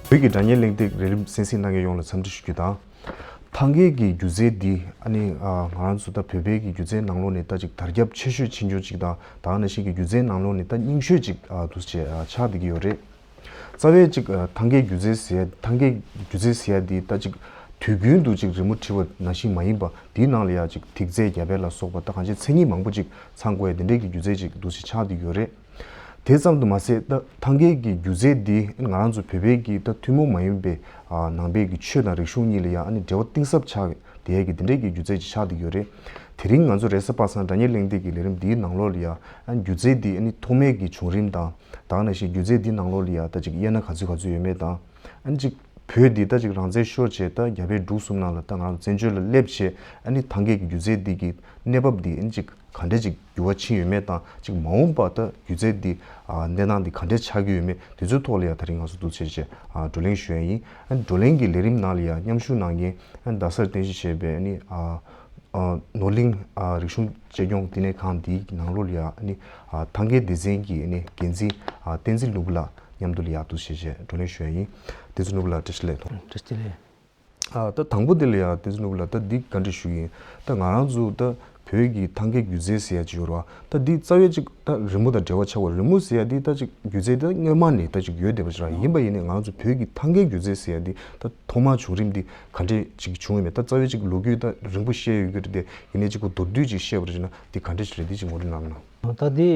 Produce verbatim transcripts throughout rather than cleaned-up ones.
བོད་ཀྱི་སྒྲ་སྙན་གླེང་སྟེགས་རིགས་རིམ་གསན་གཟིགས་གནང་མཁན་ཡོངས་ལ་འཚམས་འདྲི་ཞུ་རྒྱུ་དང་། ཐང་གའི་གི་སྒྱུ་རྩལ་འདི་ཨ་ནི་ཨ་ང་རང་ཚོ་ད་བོད་པའི་གི་སྒྱུ་རྩལ་ནང་ལོགས་ནས་ད་ཅིག་དར་ཁྱབ་ཆེ་ཤོས་ཕྱིན་ཡོད་ཅིག་དང་། ད་ག་ནང་བཞིན་གི་སྒྱུ་རྩལ་ནང་ལོགས་ནས་ད་རྙིང་ཤོས་ཅིག་ཨ་འདུག་སེ་ཨ་ཆགས་བསྡད་ཀྱི་ཡོད་རེད། རྩ་བའི་ཅིག་ཨ་ཐང་གའི་སྒྱུ་རྩལ་ཟེར་ཡ་ཐང་གའི་སྒྱུ་རྩལ་ཟེར་ཡ་འདི་ད་ཅིག་དུས་རྒྱུན་དུ་ཅིག་རི་མོ་བྲིས་པ་ནང་བཞིན་མ་ཡིན་པ། དེའི་ནང་ལ་ཡ་ཅིག་ཐིག་རྩལ་རྒྱ་བལ་ལ་སོགས་པ་ད་གང་ཅིའི་མཚན་ཉིད་མང་པོ་ཅིག་ཚང་དགོས་ཡ་དེ་འདྲའི་གི་སྒྱུ་རྩལ་ཅིག་འདུག་སེ་ཆགས་བསྡད་ཀྱི་ཡོད་རེད། དེ་ཙམ་དུ་མ་ཟད་ད་ཐང་གའི་གི་སྒྱུ་རྩལ་འདི་ང་རང་ཚོ་བོད་པའི་གི་ད་ཐུན་མོང་མ་ཡིན་པའི་ཨ་ནང་པའི་གི་ཆོས་དང་རིག་གཞུང་གཉིས་ལ་ཡ་ཨ་ནི་འབྲེལ་བ་གཏིང་ཟབ་ཆགས་བསྡད་ཡ་གི་དེ་འདྲའི་གི་སྒྱུ་རྩལ་ཅིག་ཆགས་བསྡད་ཀྱི་ཡོད་རེད། དེ་རིང་ང་ཚོ་རེས་གཟའ་པ་སངས་སྒྲ་སྙན་གླེང་སྟེགས་ཀྱི་ལས་རིམ་འདིའི་ནང་ལོགས་ལ་ཡ་ཨ་ནི་སྒྱུ་རྩལ་འདི་ཨ་ནི་ཐོག་མའི་གི་བྱུང་རིམ་དང་། ད་ག་ནང་བཞིན་སྒྱུ་རྩལ་འདི་ནང་ལོགས་ལ་ཡ་ད་ཅིག་དབྱེ་ན་ག་ཚོད་ག་ཚོད་ཡོད་མེད་དང་། ཨ་ནི་ཅིག་བོད་འདི་ད་ཅིག་རང་བཙན་ཤོར་བྱས་ད་རྒྱ་བལ་འབྲུག་གསུམ་ནང་ལ་ད་ང་རང་བཙན་བྱོལ་ལ་སླེབས་བྱས་ཨ་ནི་ཐང་གའི་གི་སྒྱུ་རྩལ་འདི་གི་གནས་བབ་འདི་ཨ་ནི་ཅིག་ག་འདྲ་ཅིག་འགྱུར་བ་ཕྱིན་ཡོད་མེད་དང་། ཅིག་མ་འོངས་པ་ད་སྒྱུ་རྩལ་འདི་ཨ་གནས་སྟངས་འདི་ག་འདྲ་ཆགས་ཀྱི་ཡོད་མེད་དེ་ཚོའི་ཐོག་ལ་ཡ་ད་རིང་ང་ཚོ་འདུག་སེ་བྱས་ཨ་བགྲོ་གླེང་ཞུ་ཡ་ཡིན། ཨ་ནི་བགྲོ་གླེང་གི་ལས་རིམ་ནང་ལ་ཡ་མཉམ་ཞུགས་གནང་མཁན་ཨ་ནི་རྡ་སར་རྟེན་གཞི་བྱས་པའི་ཨ་ནི་ཨ་ཨ་ནོར་གླིང་ཨ་རིག་གཞུང་གཅེས་སྐྱོང་བསྟི་གནས་ཁང་འདིའི་ནང་ལོགས་ལ་ཡ་ཨ་ནི་ཨ་ཐང་གའི་སྡེ་ཚན་གྱི་ཨ་ནི་འགན་འཛིན་ཨ་བསྟན་འཛིན་ནོར་བུ་ལགས་མཉམ་དུ་ལ་ཡ་འདུག་སེ་བྱས་བགྲོ་གླེང་ཞུ་ཡ་ཡིན། བསྟན་འཛིན་ནོར་བུ་ལགས་བཀྲ་ཤིས་བདེ་ལེགས། བཀྲ་ཤིས་བདེ་ལེགས། ཨ་ད་དང་པོ་དེ་ལ་ཡ་བསྟན་འཛིན་ནོར་བུ་ལགས་ད་འདི་བཀའ་འདྲི་ཞུ་གི་ཡིན། ད་ང་རང་ཚོ་ད་བོད་ཀྱི་ཐང་གའི་སྒྱུ་རྩལ་ཟེར་ཡ་ཅིག་ཡོད་རེད་བ། ད་འདི་རྩ་བའི་ཅིག་ད་རི་མོ་དང་འབྲེལ་བ་ཆགས་པ། རི་མོ་ཟེར་ཡ་འདི་ད་ཅིག་སྒྱུ་རྩལ་ད་སྔོན་མ་ནས་ད་ཅིག་ཡོད་བསྡད་པ་ཅིག་རང་ཡིན་པ་ཡིན་ནའི་ང་རང་ཚོ་བོད་ཀྱི་ཐང་གའི་སྒྱུ་རྩལ་ཟེར་ཡ་འདི་ད་ཐོག་མར་བྱུང་རིམ་འདི་ག་འདྲས་ཅིག་བྱུང་ཡོད་མེད། ད་རྩ་བའི་ཅིག་ལོ་རྒྱུས་ད་རིང་པོ་བཤད་ཡོད་ཀྱི་རེད་དེ། ཡིན་ནའི་ཅིག་གོ་མདོར་བསྡུས་ཅིག་བཤད་པ་རེད་ན་འདི་ག་འདྲས་ཞིག་རེད། འདི་ཅིག་ངོ་སྤྲོད་གནང་ན། ད་འདི་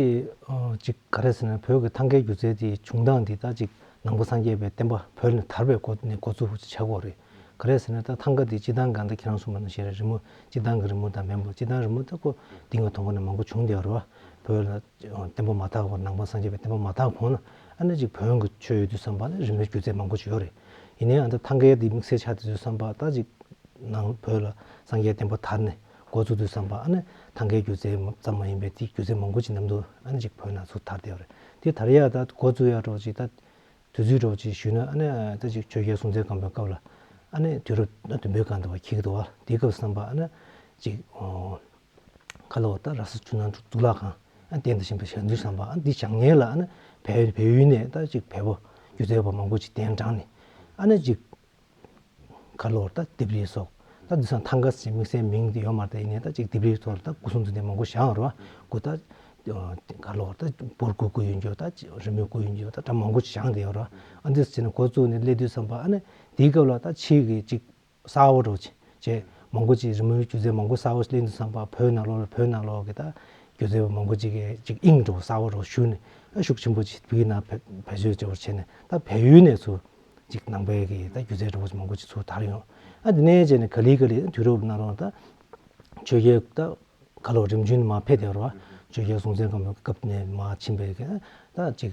ཨ་ཅིག་ག་རེ་ཟེར་ན་བོད་ཀྱི་ཐང་གའི་སྒྱུ་རྩལ་འདི་བྱུང་སྟངས་འདི་ད་ཅིག་ནང་པ་སངས་རྒྱས་པའི་བསྟན་པ་བོད་ནས་དར་བའི་སྒོ་ནས་འགོ་བཙུགས་ཆགས་ཀྱི་ཡོད་རེད། ག་རེ་ཟེར་ན་ད་ཐང་ག་འདི་སྤྱིར་བཏང་གང་ལྟར་ཁྱེད་རང་གསུངས་པ་ནང་བཞིན་རེད། རི་མོ་སྤྱིར་བཏང་གི་རི་མོ་དང་མིན་པ། སྤྱིར་བཏང་རི་མོ་ད་ཁོ་འདི་ང་དང་པོ་ནས་མང་པོ་བྱུང་བསྡད་ཡོད་རེད་བ། བོད་ལ་བསྟན་པ་མ་དར་གོང་། ནང་པ་སངས་རྒྱས་པའི་བསྟན་པ་མ་དར་གོང་ལ་ཨ་ནི་ཅིག་བོན་གྱི་ཆོས་ཡོད་དུས་ཙམ་པ་ནི་རི་མོའི་སྒྱུ་རྩལ་མང་པོ་ཅིག་ཡོད་རེད། ཡིན་ནའི་ཨ་ད་ཐང་གའི་འདི་དམིགས་བསལ་ཆགས་བསྡད་དུས་ཙམ་པ་ད་ཅིག་ནང་བོད་ལ་སངས་རྒྱས་བསྟན་པ་དར་ནས་འགོ་བཙུགས་དུས་ཙམ་པ་ཨ་ནི་ཐང་གའི་སྒྱུ་རྩལ་ཙམ་མ་ཡིན་པའི་དེ་སྒྱུ་རྩལ་མང་པོ་ཅིག་མཉམ་དུ་ཨ་ནི་ཅིག་བོད་ནང་ཚུར་དར་བསྡད་ཡོད་རེད། དེ་དར་ཡག་ད་འགོ་བཙུགས་ཡག་འདྲ་བོ་ཅིག་ད་དུས་ཚོད་འདྲ་བོ་ཅིག་ཞུས་ན་ཨ་ནི་ད་ཅིག་ཆོས་རྒྱལ་སྲོང་བཙན་སྒམ་པོའི་སྐབས་ལ་ཨ་ནི་དུས་རབས་ད་བདུན་པའི་སྒང་དུ་བ་འཁེལ་གྱི་འདུག་བ། དེའི་སྐབས་སུ་བསམ་པ་ཨ་ནི་ཅིག་ཨོ་ཁ་ལོ་ད་ར་ས་ཆུ་ནང་གཙུག་ལག་ཁང་ཨ་གདན་དུ་ཕྱིན་པ་བཞེངས་དུས་ཙམ་པ་ཨ་འདི་བཞེངས་མཁན་ལ་ཨ་ནི་བལ་བལ་ཡུལ་ནས་ད་ཅིག་བལ་པོ་སྒྱུ་རྩལ་པ་མང་པོ་ཅིག་གདན་དྲངས་ནས་ཨ་ནི་ཅིག་ག་ལོར་ད་ལྡེབས་རིས་སོགས། ད་འདི་སང་ཐང་ག་ཟེར་དམིགས་བསལ་མིང་དེ་ཡོད་མ་རེད། ད་ཡིན་ནའི་ད་ཅིག་ལྡེབས་རིས་ཐོག་ལ་ད་སྐུ་གསུང་ཐུགས་རྟེན་མང་པོ་བཞེངས་ཡོད་རེད་བ། སྐུ་ད་ག་ལོར་ད་འབུར་སྐུ་སྐུ་ཡོད་རྒྱུ་ད་རི་མོའི་སྐུ་ཡོད་རྒྱུ་ད་ད་མང་པོ་ཅིག་བཞེངས་བསྡད་ཡོད་རེད་བ། ཨ་འདི་ཟེར་ནས་འགོ་བཙུགས་ནས་སླེབས་དུས་ཙམ་པ་ཨ་ནི་དེའི་སྐབས་ལ་ད་ཕྱིའི་གི་ཅིག་གསར་པ་འདྲ་བོ་ཅིག་བྱས་མང་པོ་ཅིག་རི་མོའི་སྒྱུ་རྩལ་མང་པོ་གསར་པ་ཞིག་སླེབས་དུས་ཙམ་པ་བོད་ནང་ལོགས་ལ་བོད་ནང་ལོགས་ཀྱི་ད་སྒྱུ་རྩལ་པ་མང་པོ་ཅིག་གིས་ཅིག་དབྱིངས་འདྲ་བོ་གསར་པ་འདྲ་བོ་ཞུགས་ནས་ད་ཤུགས་ཆེན་པོ་ཅིག་བོད་ནང་བེད་སྤྱོད་བྱས་པ་བྱས་ནས་ད་བལ་ཡུལ་ནས་ཚུར། ཅིག་ནང་པའི་གི་ད་སྒྱུ་རྩལ་འདྲ་བོ་ཅིག་མང་པོ་ཅིག་ཚུར་དར་ཡོང་། ཨ་དེ་ནས་བྱས་ནས་ག་ལེ་ག་ལེ་དུས་རབས་ནང་ལོགས་ད་ཆོས་རྒྱལ་ད་ག་ལོ་རིམ་བྱོན་མར་ཕེབས་བསྡད་ཡོད་རེད་བ། ཆོས་རྒྱལ་སྲོང་བཙན་སྒམ་པོའི་སྐབས་ནས་མར་ཕྱིན་པའི་གི་ད་ཅིག་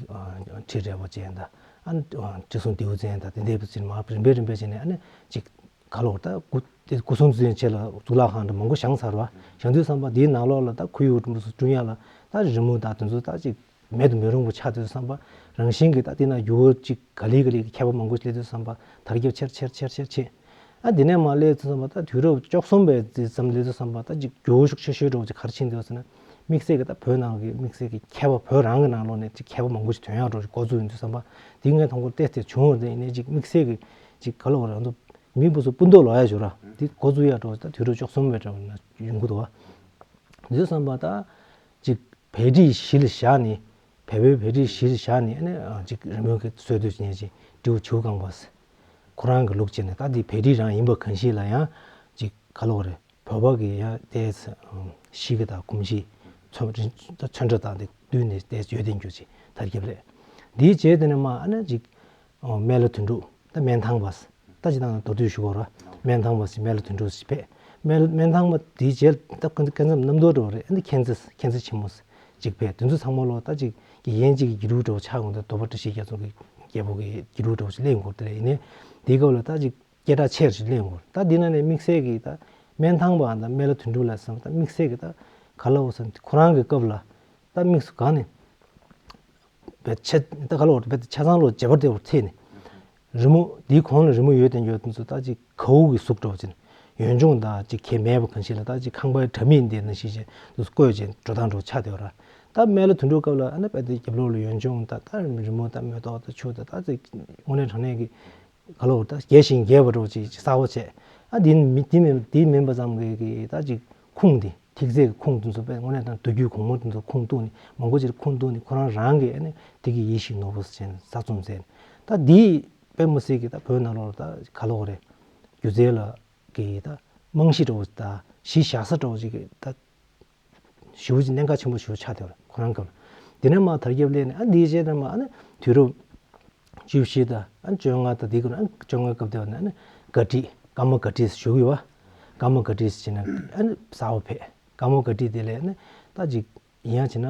ཁྲི་རལ་པ་ཅན་དང་ཨ་ཁྲི་སྲོང་ལྡེའུ་བཙན་དང་དེ་འདྲའི་བུ་ཚོ་མར་རིམ་པས་རིམ་པས་བྱས་ནས་ཨ་ནི་ཅིག་ག་ལོ་ད་སྐུ་དེ་སྐུ་གསུང་ཐུགས་རྟེན་ཆེ་ལ་གཙུག་ལག་ཁང་འདྲ་མང་པོ་བཞེངས་ཚར་བ། བཞེངས་དུས་ཙམ་པ་དེའི་ནང་ལོགས་ལ་ད་ཁོར་ཡུག་འདྲ་བོ་བསྐྲུན་ཡག་ལ་ད་རི་མོ་དང་དེ་ཚོ་ད་ཅིག་མེད་དུ་མི་རུང་བ་ཆགས་དུས་ཙམ་པ་རང་བཞིན་གྱིས་ད་དེ་ན་འགྱུར་བ་ཅིག་ག་ལེ་ག་ལེ་གི་ཁྱད་པར་མང་པོ་ཞིག་སླེབས་དུས་ཙམ་པ་དར་ཁྱབ་ཆེར་ཆེར་ཆེར་ཆེར་ཕྱིན། ཨ་དེ་ནས་མར་སླེབས་དུས་ཙམ་པ་ད་དུས་རབས་བཅུ་གསུམ་པའི་དེ་ཙམ་སླེབས་དུས་ཙམ་པ་ད་ཅིག་འགྱུར་བ་ཤུགས་ཆེ་ཤོས་འདྲ་བོ་ཅིག་ག་རེ་ཕྱིན་འདུག་ཟེར་ན། དམིགས་བསལ་གྱི་ད་བོད་ནང་གི་དམིགས་བསལ་གྱི་ཁྱད་པར་བོད་རང་གི་ནང་ལོགས་ནས་ཅིག་ཁྱད་པར་མང་པོ་ཞིག་ཐོན་ཡག་འདྲ་བོ་ཞིག་འགོ་བཙུགས་ཡོང་དུས་ཙམ་པ་དེ་ངས་མཐོང་གོ་ཏོག་ཙམ་བྱུང་བ་དེ་ཡིན་ནའི་ཅིག་དམིགས་བསལ་གྱི་ཅིག་ག་ལབ་དགོས་རེད། ང་ཚོ་མི་བུ་ཚོ་སྤུན་ཟླ་ལོག་ཡག་ཞོར་ར་དེ་འགོ་བཙུགས་ཡག་འདྲ་བོ་ད་དུས་རབས་བཅུ་གསུམ་པའི་འདྲ་བོ་ན་ཡོང་གི་འདུག་བ། དུས་ཙམ་པ་ད་ཅིག་བལ་བྲིས་གཞི་ལ་བཞག་ནས་བལ་པོའི་བལ་བྲིས་གཞི་ལ་བཞག་ནས་ཨ་ནི་ཅིག་རི་མོའི་གི་སྲོལ་གཏོད་བྱེད་མཁན་ཅིག་སྤྲེའུ་བྱིའུ་རྐང་པ་ཟེར། ཁོ་རང་གི་ལུགས་བྱས་ནས་ད་འདི་བལ་བྲིས་རང་ཡིན་པ་གང་ཞིག་ལ་ཡང་ཅིག་ག་ལབ་དགོས་རེད། བོད་པ་གི་ཡང་དེ་གཤིས་ཀ་དང་གོམས་གཤིས་ཚོན་ཚོན་ཁྲ་དང་དེ་བསྟུན་ནས་དེ་ཡོད་དེ་འགྱུར་ཅིག་དར་ཁྱབ་རེད། འདིའི་རྗེས་དེ་ནས་མ་ཨ་ནི་ཅིག་སྨན་བླ་དོན་གྲུབ་ད་སྤྱིར་བཏང་མདོར་བསྡུས་ཞུ་དགོས་ར། སྨན་ཐང་པ་ཟེར་སྨན་བླ་དོན་གྲུབ་ཟེར་ཕེབས། སྨན་སྨན་ཐང་པ་དེའི་རྗེས་ད་ཀུན་ཀུན་མཚམས་རྣམ་རྟོག་འདྲ་བོ་རེད། ཨ་ནི་མཁྱེན་བརྩེ་མཁྱེན་བརྩེ་ཆེན་མོ་ཟེར་ཅིག་ཕེབས། དེ་ཚོ་ཚང་མ་ལོ་ད་ཅིག་གི་ཡན་ཅིག་གི་དགེ་ལུགས་འདྲ་བོ་ཆགས་ཡོང་དུས་མདོ་དཔལ་བཀྲ་ཤིས་རྒྱ་མཚོ་གི་རྒྱལ་པོ་གི་དགེ་ལུགས་འདྲ་བོ་ཞིག་སླེབས་ཡོང་གི་རེད། དེ་ལས་ཡིན་ནའི་དེའི་སྐབས་ལ་ད་ཅིག་སྐད་གྲགས་ཆེར་ཞིག་སླེབས་ཡོང་གི་རེད། ད་འདི་ན་ནས་དམིགས་བསལ་གྱི་ད་སྨན་ཐང་པ་དང་སྨན་བླ་དོན་གྲུབ་ལ་བསམ་ད་དམིགས་བསལ་གྱི་ད་ག་ལབ་དགོས་ཟེར་ན་ཁོ་རང་གི་སྐབས་ལ་ད་དམིགས་སུ་གང་ནས་བེད་ཆ་ད་ག་ལོ་བེད་ཆ་ཚང་ལོ་བྱེད་པར་བདེ་བར་ཐེག་ནས། རི་མོ་འདིའི་གོང་ལ་རི་མོ་ཡོད་དེ་འགྱོ་དེ་ཚོ་ད་ཅིག་གའུ་གི་གཟུགས་འདྲ་བོ་ཅིག་ཡོན་ཆུང་དང་ཅིག་གེ་མེད་པ་གང་ཞིག་ལ་ད་ཅིག་ཁང་པའི་དྲ་མིག་འདི་ན་ཞིག་ཅིག་འདུག་བཀོད་ཅིག་འགྲོ་སྟངས་འདྲ་བོ་ཆགས་བསྡད་ཡོད་ར། ད་སྨན་བླ་དོན་གྲུབ་སྐབས་ལ་ཨ་ན་བེད་དེ་རྒྱབ་ལོགས་ལ་ཡོན་ཆུང་དང་ད་རི་མོ་དང་མེ་ཏོག་དང་ཆུ་དང་ད་ཅིག་དངོས་གནས་དྲང་གནས་ཀྱི་ ག་ལོ་ད་རྒྱས་ཤིང་རྒྱས་པ་འདྲ་བོ་ཅིག་གསལ་པོ་བྱས། ཨ་འདི་མི་འདི་མིན་འདི་མིན་པ་ཙམ་གྱི་གི་ད་ཅིག་ཁུངས་འདི་ཐིག་ཚད་ཀྱི་ཁུངས་དེ་ཚོ་དཔེ་དངོས་གནས་དང་མདོ་རྒྱུད་གོང་མ་དེ་ཚོ་ཁུངས་གཏུགས་ནས་མང་པོ་ཅིག་ཁུངས་གཏུགས་ནས་ཁོ་རང་རང་གི་ཨ་ནི་དེ་གི་ཡིད་བཞིན་ནོར་བུ་ཟེར་ནས་གསར་རྩོམ་མཛད། ད་འདི་དཔེ་མི་སྲིད་ཀྱི་ད་བོད་ནང་ལོགས་ད་ག་ལོ་རེད། སྒྱུ་རྩལ་ལ་གི་ད་རྨང་གཞི་འདྲ་བོ་ད་གཞི་བཞག་ས་འདྲ་བོ་ཅིག་གི་ད་ཞེ་པོ་ཅིག་གནད་འགག་ཆེན་པོ་ཞེ་པོ་ཆགས་བསྡད་པ་རེད་ཁོ་རང་སྐབས་ལ། དེ་ནས་མར་དར་ཁྱབ་སླེབས་ནས་ཨ་འདིའི་རྗེས་དེ་མར་ཨ་ནི་དུས་རབས་བཅུ་བཞི་དང་ཨ་བཅོ་ལྔ་དང་དེའི་སྐབས་ཨ་བཅོ་ལྔ་སྐབས་དེ་བ་ནས་ཨ་ནི་དགའ་བྲིས་ཀརྨ་དགའ་བྲིས་ཞུ་གི་ཡོད་པ། ཀརྨ་དགའ་བྲིས་ཟེར་ནས་ཨ་ནི་གསར་པ་ཕེབས། ཀརྨ་དགའ་བྲིས་དེ་ལས་ཨ་ནི་ད་ཅིག་ཡིན་ཡང་བྱས་ན་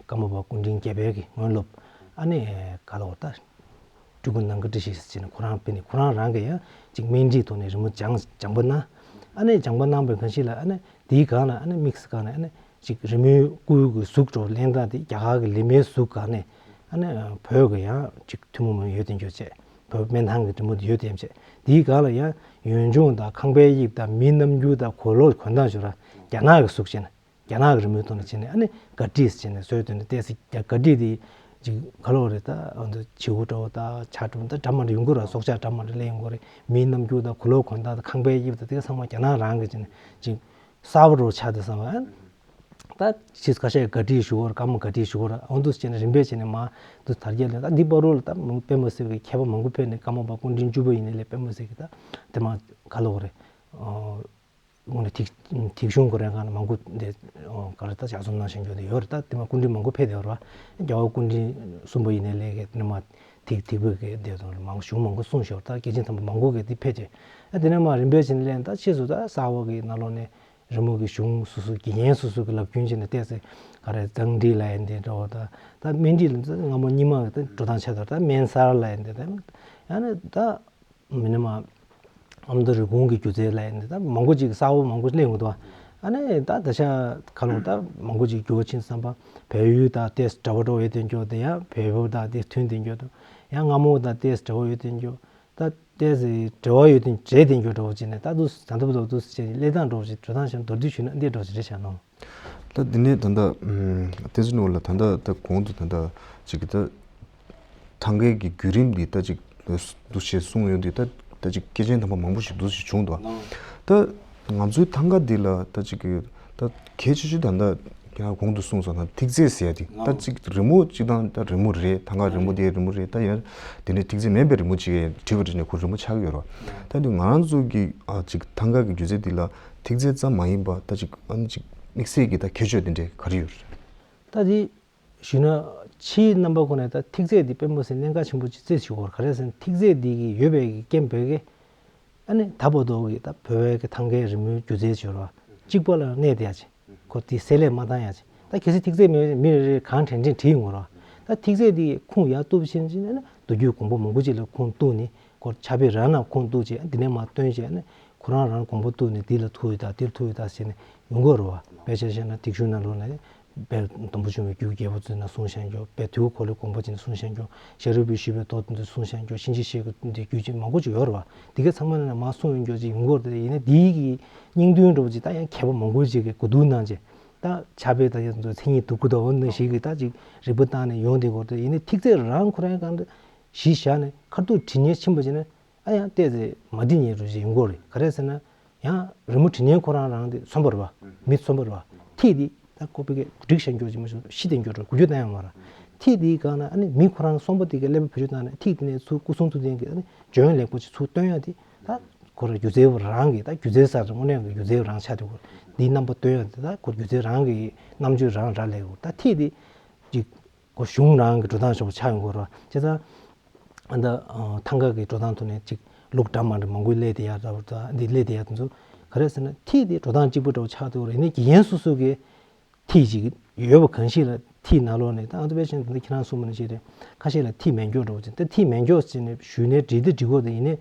ཀརྨ་པ་སྐུ་ཕྲེང་བརྒྱད་པའི་གི་དངོས་སློབ་ཨ་ནི་ག་ལོ་ད་སྤྲུལ་སྐུ་ནམ་མཁའ་བཀྲ་ཤིས་ཟེར་ནས་ཁོ་རང་ཕེབས་ནས་ཁོ་རང་རང་གིས་ཡང་ཅིག་སྨན་རིའི་ཐོག་ནས་རི་མོ་སྦྱངས་སྦྱངས་པ་གནང་། ཨ་ནི་སྦྱངས་པ་གནང་པའི་གང་ཞིག་ལ་ཨ་ནི་དེའི་སྒང་ལ་ཨ་ནི་དམིགས་སུ་བཀར་ནས་ཨ་ནི་ཅིག་རི་མོའི་སྐུ་གི་གཟུགས་འདྲ་བོ་ལེན་སྟངས་དེ་རྒྱ་གར་གྱི་ལི་མའི་གཟུགས་སྒང་ནས་ཨ་ནི་བོད་ཀྱི་ཡང་ཅིག་ཐུན་མོང་མ་ཡིན་ཡོད་དེ་འགྱོ་བྱས། བོད་སྨན་ཐང་གི་རི་མོ་དེ་ཡོད་དེ་བྱས། དེའི་སྒང་ལ་ཡང་ཡུལ་ལྗོངས་དང་ཁང་པའི་དབྱིབས་དང་མིའི་རྣམ་འགྱུར་དང་གོས་ལོག་གོན་སྟངས་ཞུ་ར་རྒྱ་ནག་གི་གཟུགས་བྱས་ནས། རྒྱ་ནག་གི་རི་མོའི་ཐོག་ནས་བྱས་ནས་ཨ་ནི་དགའ་བྲིས་བྱས་ནས་བཟོས་དོན་ནི་ཏོག་ཙམ་དགའ་བྲིས་དེ་ཅིག་ག་ལོ་རེད་ད། ཨ་ནི་བྱིའུ་འདྲ་བོ་ད་བྱ་འདྲ་བོ་ད་འདྲ་མ་འདྲ་ཡོང་གི་རེད། སྲོག་ཆགས་འདྲ་མ་འདྲ་སླེབས་ཡོང་གི་རེད། མིའི་རྣམ་འགྱུར་དང་གོས་ལོག་གོན་སྟངས་དང་ཁང་པའི་དབྱིབས་དང་དེ་ག་ཚང་མ་རྒྱ་ནག་རང་གི་བྱས་ནས་ཅིག་གསར་པ་འདྲ་བོ་ཆགས་བསྡད་བསམ་པ། ད་ཕྱིས་ཁ་ཤས་དགའ་བྲིས་ཞུ་བར་ཀརྨ་དགའ་བྲིས་ཞུ་བར་འོང་དུས་བྱས་ནས་རིམ་པས་བྱས་ནས་མ་དུ་དར་རྒྱས་ལ་ད་འདི་བར་དུ་ལ་ད་མི་དཔེ་མི་སྲིད་པའི་མཁས་པ་མང་པོ་ཕེབས་ནས་ཀརྨ་པ་སྐུ་ཕྲེང་བཅུ་པ་ཡིན་ནའི་ལས་དཔེ་མི་སྲིད་ཀྱི་ད་དེ་མ་ག་ལོ་རེད། དངོས་གནས་ཐིག་ཐིག་གཞུང་ཁོ་རའི་སྒང་ལ་མང་པོ་འདི་ག་རེ་ད་ལྗགས་རྩོམ་གནང་བཞིན་རྒྱུ་དེ་ཡོད་རེད། ད་དེ་མ་སྐུ་མགྲོན་མང་པོ་ཕེབས་བསྡད་ཡོད་རེད་བ། རྒྱལ་བ་སྐུ་ཕྲེང་གསུམ་པ་ཡིན་ནའི་ལས་ཀའི་དེ་མ་ཐིག་ཐིག་པོའི་གི་དེ་དང་མང་གཞུང་མང་པོ་གསུངས་ཤོར། ད་སྐྱེས་ཆེན་དམ་པ་མང་པོ་གི་དེ་ཕེབས་ཀྱི། ཨ་དེ་ནས་མ་རིམ་པས་བྱས་ནས་ལན་ད་ཕྱིས་སུ་ད་གསར་བ་གི་ནང་ལོགས་ནས་རི་མོ་གི་གཞུང་སོ་སོ་དགེ་རྒན་སོ་སོ་གི་ལབ་རྒྱུན་བྱས་ནས་བལྟས་ཚེ་ག་རེ་གཙང་བྲིས་ལ་ཡིན་དེ་འདྲ་བ་ད་ད་སྨན་བྲིས་ལ་སྔ་མོ་རྙིང་མ་གི་ད་འགྲོ་སྟངས་ཆགས་ད་ད་སྨན་གསར་ལ་ཡིན་དེ་ད་ཡང་ནི་ད། མི་ནི་མ། ཨ་མདོ་རི་གུང་གི་སྒྱུ་རྩལ་ལ་ཡིན་ད་མང་པོ་ཅིག་གསར་པ་མང་པོ་གླེང་འོང་དོ། ཨ་ནི་ད་ད་ཆ་ཁ་ལོ་ད་མང་པོ་ཅིག་འགྱུར་བ་ཕྱིན་བསམ་པ་བལ་ཡུལ་དང་ཏེས་འདྲ་བོ་འགྲོ་ཡོད་དེ་འགྱོ་དེ་ཡང་བལ་པོ་དང་ཏེས་མཐུན་དེ་འགྱོ་དང་ཡང་སྔ་མོ་དང་ཏེས་འདྲ་བོ་ཡོད་དེ་འགྱོ་ད་ཏེས་འབྲེལ་བ་ཡོད་དེ་འབྲེལ་དེ་འགྱོ་འདྲ་བོ་ཅིག་ནས་ད་དུ་ད་ད་བུ་ད་དུ་ཅིག་གླེང་སྟངས་འགྲོ་ཅིག་འགྲོ་སྟངས་ཤིག་མདོར་བསྡུས་ཞུས་ན་འདི་འདྲ་བོ་ཅིག་རེད་བཞག་ནོ། ད་འདི་ནས་ད་ལྟ་བསྟན་འཛིན་ནོར་བུ་ལགས་ད་ལྟ་ད་གོང་དུ་ད་ལྟ་ཅིག་གི་ད་ཐང་གའི་གི་བརྒྱུད་རིམ་འདི་ད་ཅིག་འདུ་ཤེས་གསུང་ཡོད་འདི་ད་ད་ཅིག་སྐྱེས་ཆེན་དམ་པ་མང་པོ་ཞིག་འདུ་ཞིག་བྱུང་འདུག་ད་ང་ཚོའི་ཐང་ག་འདི་ལ་ད་ཅིག་གི་ད་གལ་ཆེ་ཤོས་ད་ལྟ་ཁྱེད་རང་གོང་དུ་གསུངས་སོང་ན་ཐིག་ཚད་ཟེར་ཡ་འདི་ད་ཅིག་རི་མོ་ཅིག་དང་ད་རི་མོ་རེད། ཐང་ག་རི་མོ་དེ་རི་མོ་རེད། ད་ཡང་དེ་ནས་ཐིག་ཚད་མེད་པའི་རི་མོ་ཅིག་བྲིས་པ་བྲིས་ནས་ཁོ་རི་མོ་ཆགས་ཀྱི་ཡོད་རེད། ད་འདི་ང་རང་ཚོ་གི་ཨ་ཅིག་ཐང་ག་གི་སྒྱུ་རྩལ་འདི་ལ་ཐིག་ཚད་ཙམ་མ་ཡིན་པ་ད་ཅིག་ཨ་ནི་ཅིག་དམིགས་བསལ་གྱི་ད་ཁྱད་ཆོས་དེ་འདྲའི་ག་རེ་ཡོད་རེད། ད་དེ་ཞུས་ན་ཕྱིའི་རྣམ་པ་ཁོ་ནས་ད་ཐིག་ཚད་འདི་དཔེ་མི་སྲིད་གནད་འགག་ཆེན་པོ་ཅིག་རྩིས་ཞུ་དགོས་རེད། ག་རེ་ཟེར་ན་ཐིག་ཚད་འདི་གི་ཡོད་པའི་གི་རྐྱེན་བོད་ཀྱི་ཨ་ནི་ད་བར་དུ་གི་ད་བོད་པའི་གི་ཐང་གའི་རི་མོའི་སྒྱུ་རྩལ་ཞུ་ར་གཅིག་པ་ལ་གནས་བསྡད་ཡ་ཅིག་ཁོ་དེ་བསྲེ་ལྷད་མ་བཏང་ཡ་ཅིག་ད་གལ་སྲིད་ཐིག་ཚད་མེད་མི་རེ་རེ་གང་དྲན་དྲན་བྲིས་ཡོང་གི་ར། ད་ཐིག་ཚད་འདི་ཁུངས་ཡར་གཏུབ་ཕྱིན་ཕྱིན་ཨ་ནི་མདོ་རྒྱུད་གོང་པོ་མང་པོ་ཅིག་ལ་ཁུངས་གཏུབ་ནས་ཁོ་ཕྱག་དཔེ་རང་ནང་ཁུངས་གཏུབ་བྱས་འདི་ནས་མར་བཏོན་བྱས་ཨ་ནི་ཁོ་རང་རང་དགོངས་པ་བཏུབ་ནས་འདི་ལ་ཐུག་ཡོད་ད་འདིར་ཐུག་ཡོད་ད་ཟེར་ནས་ཡོང་གི་རེད་བ། དཔེ་ཆ་བཤད་ན་ཐིག་གཞུང་ནང་ལོགས་ནས་དཔེ་སྡོང་པོ་ཆུང་བའི་རྒྱུད་རྒྱལ་པོ་ཚོའི་ནང་གསུངས་བཞག་འགྱོ། དཔེ་དུས་འཁོར་ལོའི་དགོངས་པ་ཅན་གསུངས་བཞག་འགྱོ། ཤཱ་རིའི་བུས་ཞུས་པའི་མདོ་དེ་ཚོ་གསུངས་བཞག་འགྱོ། གཤིན་རྗེ་གཤེད་ཀྱི་འདི་རྒྱུད་ཅིག་མང་པོ་ཅིག་ཡོད་རེད་བ། དེ་གའི་ཚང་མ་ནང་ནས་མར་གསུངས་ཡོང་འགྱོ་ཅིག་ཡོང་གི་རེད་དེ་ཡིན་ན་འདིའི་གི་སྙིང་དོན་འདྲ་བོ་ཅིག་ད་ཡང་མཁས་པ་མང་པོ་ཅིག་གིས་གོ་བསྡུར་གནང་བྱས་ད་ཕྱག་དཔེ་དང་ཡང་མཚན་ཉིད་སྡུག་གུ་དང་འོ་ན་ཞིག་གིས་ད་ཅིག་རིག་པ་བཏང་ནས་ཡོང་བསྡད་ཡོད་རེད་དེ་ཡིན་ན་ཐིག་ཚད་རང་ཁོ་རང་གང་འདྲ་གཞི་བཞག་ནས་ཁ་ཐུག་བྲིས་ཉེན་ཕྱིན་པ་བྱས་ན། ཨ་ཡང་བལྟས་ཚེ་མ་འགྲིག་ཉེན་རུ་ཞིག་ཡོང་གི་རེད། ག་རེ་ཟེར་ན། ཡང་རི་མོ་བྲིས་ཉེན་ཁོ་རང་རང་དེ་མཚོན་པ་རེད་བ། མི་མཚོན་པ་རེད་བ། ཐིག་འདི་ད་ཁོ་པའི་གི་འགྲིག་བཞག་འགྱོ་ཅིག་མ་ཤི་འགྱོ་འགྲོ་གུ་རྒྱུ་བཏང་ཡང་མ་ར། ཐིག་འདི་གང་ན་ཨ་ནི་མི་ཁོ་རང་གསོན་པོ་དེ་གི་ཀླད་པ་བེད་སྤྱོད་བཏང་ནས་ཐིག་དེ་ནས་ཚུར་སྐུ་གསུང་ཐུགས་རྟེན་གི་ཨ་ནི་འཇོན་ལེགས་པོ་ཅིག་ཚུར་སྟོན་ཡ་དེ་ད་ཁོ་ར་སྒྱུ་རྩལ་བ་རང་གི་ད་སྒྱུ་རྩལ་ས་རེད། དངོས་གནས་གི་སྒྱུ་རྩལ་བ་རང་ཆགས་དུས་ཁོ་འདིའི་རྣམ་པ་སྟོན་ཡ་དེ་ད་ཁོ་སྒྱུ་རྩལ་རང་གི་རྣམ་དཔྱོད་རང་རག་ལས་དགོས། ད་ཐིག་འདི་ཅིག་ཁོ་གཞུང་རང་གི་འགྲོ་སྟངས་ཤོག་ཆགས་ཡོང་གི་རེད་བ། བྱས་ཙང་ཨ་ད་ཐང་ག་གི་འགྲོ་སྟངས་ཐོག་ནས་ཅིག་ལུགས་འདྲ་མ་འདྲ་མང་པོ་སླེབས་བསྡད་ཡ་འདྲ་བོ་དང་འདི་སླེབས་བསྡད་ཡ་དེ་ཚོ་ག་རེ་ཟེར་ན་ཐིག་དེ་འགྲོ་སྟངས་གཅིག་པ་འདྲ་བོ་ཆགས་འདུག་རེད། ནས་དགེ་རྒན་སོ་སོ་གི་ཐིག་ཅིག་ཡོད་པ་གང་ཞིག་ལ་ཐིག་ནང་ལོགས་ནས་ད་ཨ་ད་དཔེ་ཆ་ད་ཁྱེད་རང་གསུངས་པ་ནང་བཞིན་རེད། ཁ་ཤས་ལ་ཐིག་མེད་མཁན་འདྲ་བོ་ཅིག་ད་ཐིག་མེད་མཁན་ཟེར་ནས་ཞུས་ནས་འབྲི་དེ་འབྲི་དགོས་དེ་ཡིན་ནས་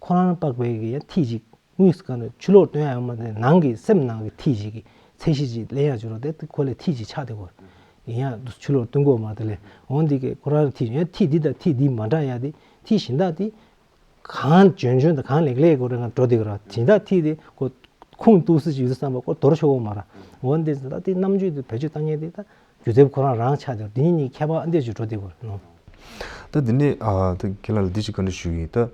ཁོ་རང་དཔག་པའི་གི་ཡ་ཐིག་ཅིག་དངོས་སུ་གང་ནས་ཕྱི་ལོགས་སྟོན་ཡ་ཡོད་མ་རེད། ནང་གི་སེམས་ནང་གི་ཐིག་ཅིག་གི་ཚད་གཞི་ཅིག་ལེན་ཡ་ཅིག་རོ་དེ་ཁོ་ལས་ཐིག་ཅིག་ཆགས་བསྡད་ཀྱི་ཡོད་རེད། ཡིན་ཡང་ཕྱི་ལོགས་སྟོན་གྱི་ཡོད་མ་རེད། དེ་ལས་འོན་ཏེ་གི་ཁོ་རང་ཐིག་ཡང་ཐིག་འདི་དང་ཐིག་འདི་མ་འདྲ་ཡ་དེ་ཐིག་གཞན་དག་དེ་གང་འཇོན་འཇོན་དང་གང་ལེགས་ལེགས་ཀྱི་སྒང་འགྲོ་བསྡད་ཀྱི་རེད། གཞན་དག་ཐིག་དེ་ཁོ་ཁུངས་གཏུགས་ས་ཅིག་ཡོད་ས་བསམ་པ་ཁོ་དོར་ཆོག་གི་མ་རེད། འོན་ཏེ་ད་དེ་རྣམ་དཔྱོད་དེ་བེད་སྤྱོད་བཏང་མཁན་དེ་ད་སྒྱུ་རྩལ་ཁོ་རང་རང་ཆགས་བསྡད་ཀྱི་རེད། དེ་གཉིས་གཉིས་ཁྱད་པར་ཨ་འདྲས་ཅིག་འགྲོ་བསྡད་ཀྱི་རེད། ད་ ད་འདི་ནས་ཨ་ད་ཁྱེད་ལ་ལ་འདི་ཅིག་བཀའ་འདྲི་ཞུ་གི་ཡིན། ད་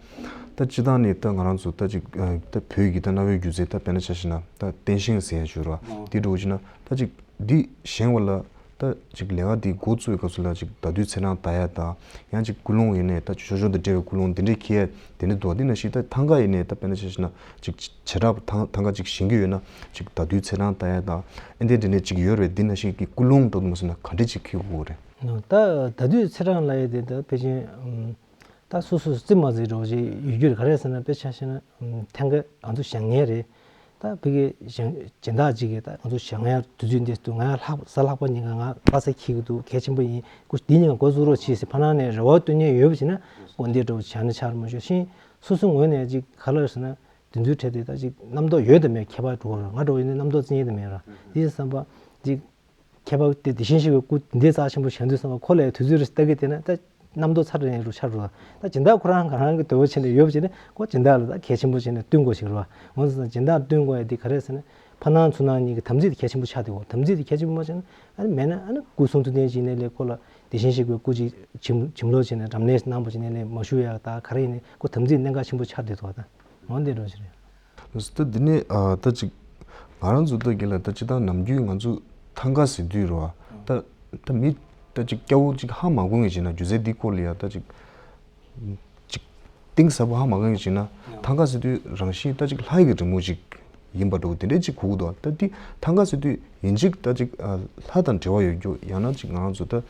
ད་སྤྱི་བཏང་ནས་ད་ང་རང་ཚོ་ད་ཅིག་ཨ་ད་བོད་ཀྱི་ད་གནའ་བོའི་སྒྱུ་རྩལ་ད་དཔེར་ན་ཆ་བཞག་ན་ད་བསྟན་ཤིང་ཟེར་ཡ་ཅིག་ཡོད་རེད་བ། དེ་འདྲ་བོ་བྱས་ན་ད་ཅིག་འདི་བཞེངས་པ་ལ་ད་ཅིག་ལས་ཀ་འདི་འགོ་བཙུགས་པའི་སྐབས་སུ་ལ་ཅིག་ད་དུས་ཚེས་གྲངས་ད་ཡ་དང་ཡང་ཅིག་ཀུན་སློང་ཡིན་ནའི་ད་ཅིག་ཞོ་ཞོ་དང་འབྲེལ་བའི་ཀུན་སློང་འདི་འདྲའི་འཁྱེར་ཡ་དེ་འདྲ་འདུག་དེ་ནང་བཞིན་ད་ཐང་ག་ཡིན་ནའི་ད་དཔེར་ན་ཆ་བཞག་ན་ཅིག་བྱེ་བྲག་ཐང་ཐང་ག་ཅིག་བཞེངས་ཀྱི་ཡོད་ན་ཅིག་ད་དུས་ཚེས་གྲངས་ད་ཡ་དང་ཨེ་འདྲ་འདྲ་ནས་ཅིག་ཡོད་རེད། འདི་ནང་བཞིན་གྱི་ཀུན་སློང་འགྲོ་དུ་མ་སོང་ན་ག་འདྲ་ཅིག་འཁྱེར་དགོས་རེད། ད་ད་དུས་ཚེས་གྲངས་ལ་ཡ་དེ་ད་ཕལ་ཆེར་ད་སོ་སོ་རྩིས་མ་རྩིས་འགྲོ་ཅིག་ཡོད་རྒྱུ་རེད། ག་རེ་ཟེར་ན་དཔེ་ཆ་བཞག་ན་ཐང་ག་ང་ཚོ་བཞེངས་མཁན་རེད། ད་ཕ་གི་གཞན་སྦྱིན་བདག་ཅིག་གིས་ད་ང་ཚོ་བཞེངས་ཡ་དུས་ཚོད་འདི་འདུག་ང་ཡང་ལྷག་གཟའ་ལྷག་པ་ཉིན་གང་ང་ལྷ་ས་འཁྱེར་གི་འདུག་གལ་ཆེན་པོ་ཡིན། སྐུ་འདི་ཉིན་འགོ་བཙུགས་རོགས་བྱེད་ཟེར་ཕ་ནང་ནས་རེ་བ་བཏོན་མཁན་ཡོད་པ་བྱས་ན་སྐུ་འདི་འདྲ་བོ་བྱས་ན་ཆགས་མ་ཤོག་ཤིང་སོ་སོའི་ངོས་ནས་ཅིག་ག་ལ་ཟེར་ན་དེ་ཚོའི་གྲས་དེ་ད་ཅིག་རྣམ་རྟོག་ཡོད་དང་མེད་ཁྱད་པར་འགྲོ་གི་རེད། ང་འདྲ་བོ་ཡིན་ན་རྣམ་རྟོག་རྩི་མཁན་དེ་མེད་ར། དེ་བསམ་པ་ཅིག་ཁྱད་པར་དེ་དེ་བཞིན་གཤེགས་པའི་སྐུ་འདི་རྩ་ཆེན་པོ་བཞེངས་དུས་བསམ་པ་ཁོ་ལ་དུས་ཚོད་རེ་ལྟ་གི་དེ་ན་ད་རྣམ་རྟོག་ཚ་དྲགས་ཡིན་རུང་ཆགས་འགྲོ། ད་སྦྱིན་བདག་ཁོ་རང་ག་རང་གི་འདོད་པ་བྱས་ནས་ཡོད་པ་བྱས་ནས་ཁོ་སྦྱིན་བདག་ལ་ད་གལ་ཆེན་པོ་བྱས་ནས་བསྟུན་དགོས་ཞིག་རེད་བ། འོ་ཙང་སྦྱིན་བདག་བསྟུན་དགོས་ཡ་དེ་ག་རེ་ཟེར་ན་ཕ་ནང་ཚུར་ནང་གཉིས་ཀྱི་དམ་ཚིག་དེ་གལ་ཆེན་པོ་ཆགས་བསྡད་ཡོད། དམ་ཚིག་དེ་གལ་ཆེན་པོ་མ་ཆགས་ན་ཨ་ནི་མེད་ན་ཨ་ནི་སྐུ་གསུང་ཐུགས་རྟེན་བྱས་ནས་ལས་ཁོ་ལ་དེ་བཞིན་གཤེགས་པའི་སྐུ་ཅིག་བྱིན་བྱིན་རླབས་བྱས་ནས་རབ་གནས་གནང་བ་བྱས་ནས་ལས་མ་ཞུ་ཡ་ད་ག་རེ་ཡིན་ནས་ཁོ་དམ་ཚིག་གནད་འགག་ཆེན་པོ་ཆགས་བསྡད་འདུག་ད་འོ་འདི་འདྲ་ཞིག་རེད། ད་འདི་ནས་ཨ་ད་ཅིག་ང་རང་ཚོ་ད་གི་ལ་ད་ཅི་ད་ནམ་རྒྱུན་ང་ཚོ་ཐང་ག་ཟེར་དུས་རོ། ད་ད་མི་ད་ཅིག་སྐྱ་བོ་ཅིག་ཧ་མ་གོ་མཁན་ཅིག་ན་སྒྱུ་རྩལ་འདི་སྐོར་ལ་ཡ་ད་ཅིག་ཅིག་གཏིང་ཟབ་པོ་ཧ་མ་གོ་མཁན་ཅིག་ན་ཐང་ག་ཟེར་དུས་རང་བཞིན་ད་ཅིག་ལྷ་ཡི་གི་རི་མོ་ཅིག་ཡིན་པ་འདྲ་བོ་དེ་འདྲས་ཅིག་གོ་གི་འདུག་ད་འདི་ཐང་ག་ཟེར་དུས་ཡིན་ཅིག་ད་ཅིག་ལྷ་དང་འབྲེལ་བ་ཡོད་རྒྱུ་ཡང་ན་ཅིག་ང་རང་ཚོ་ད་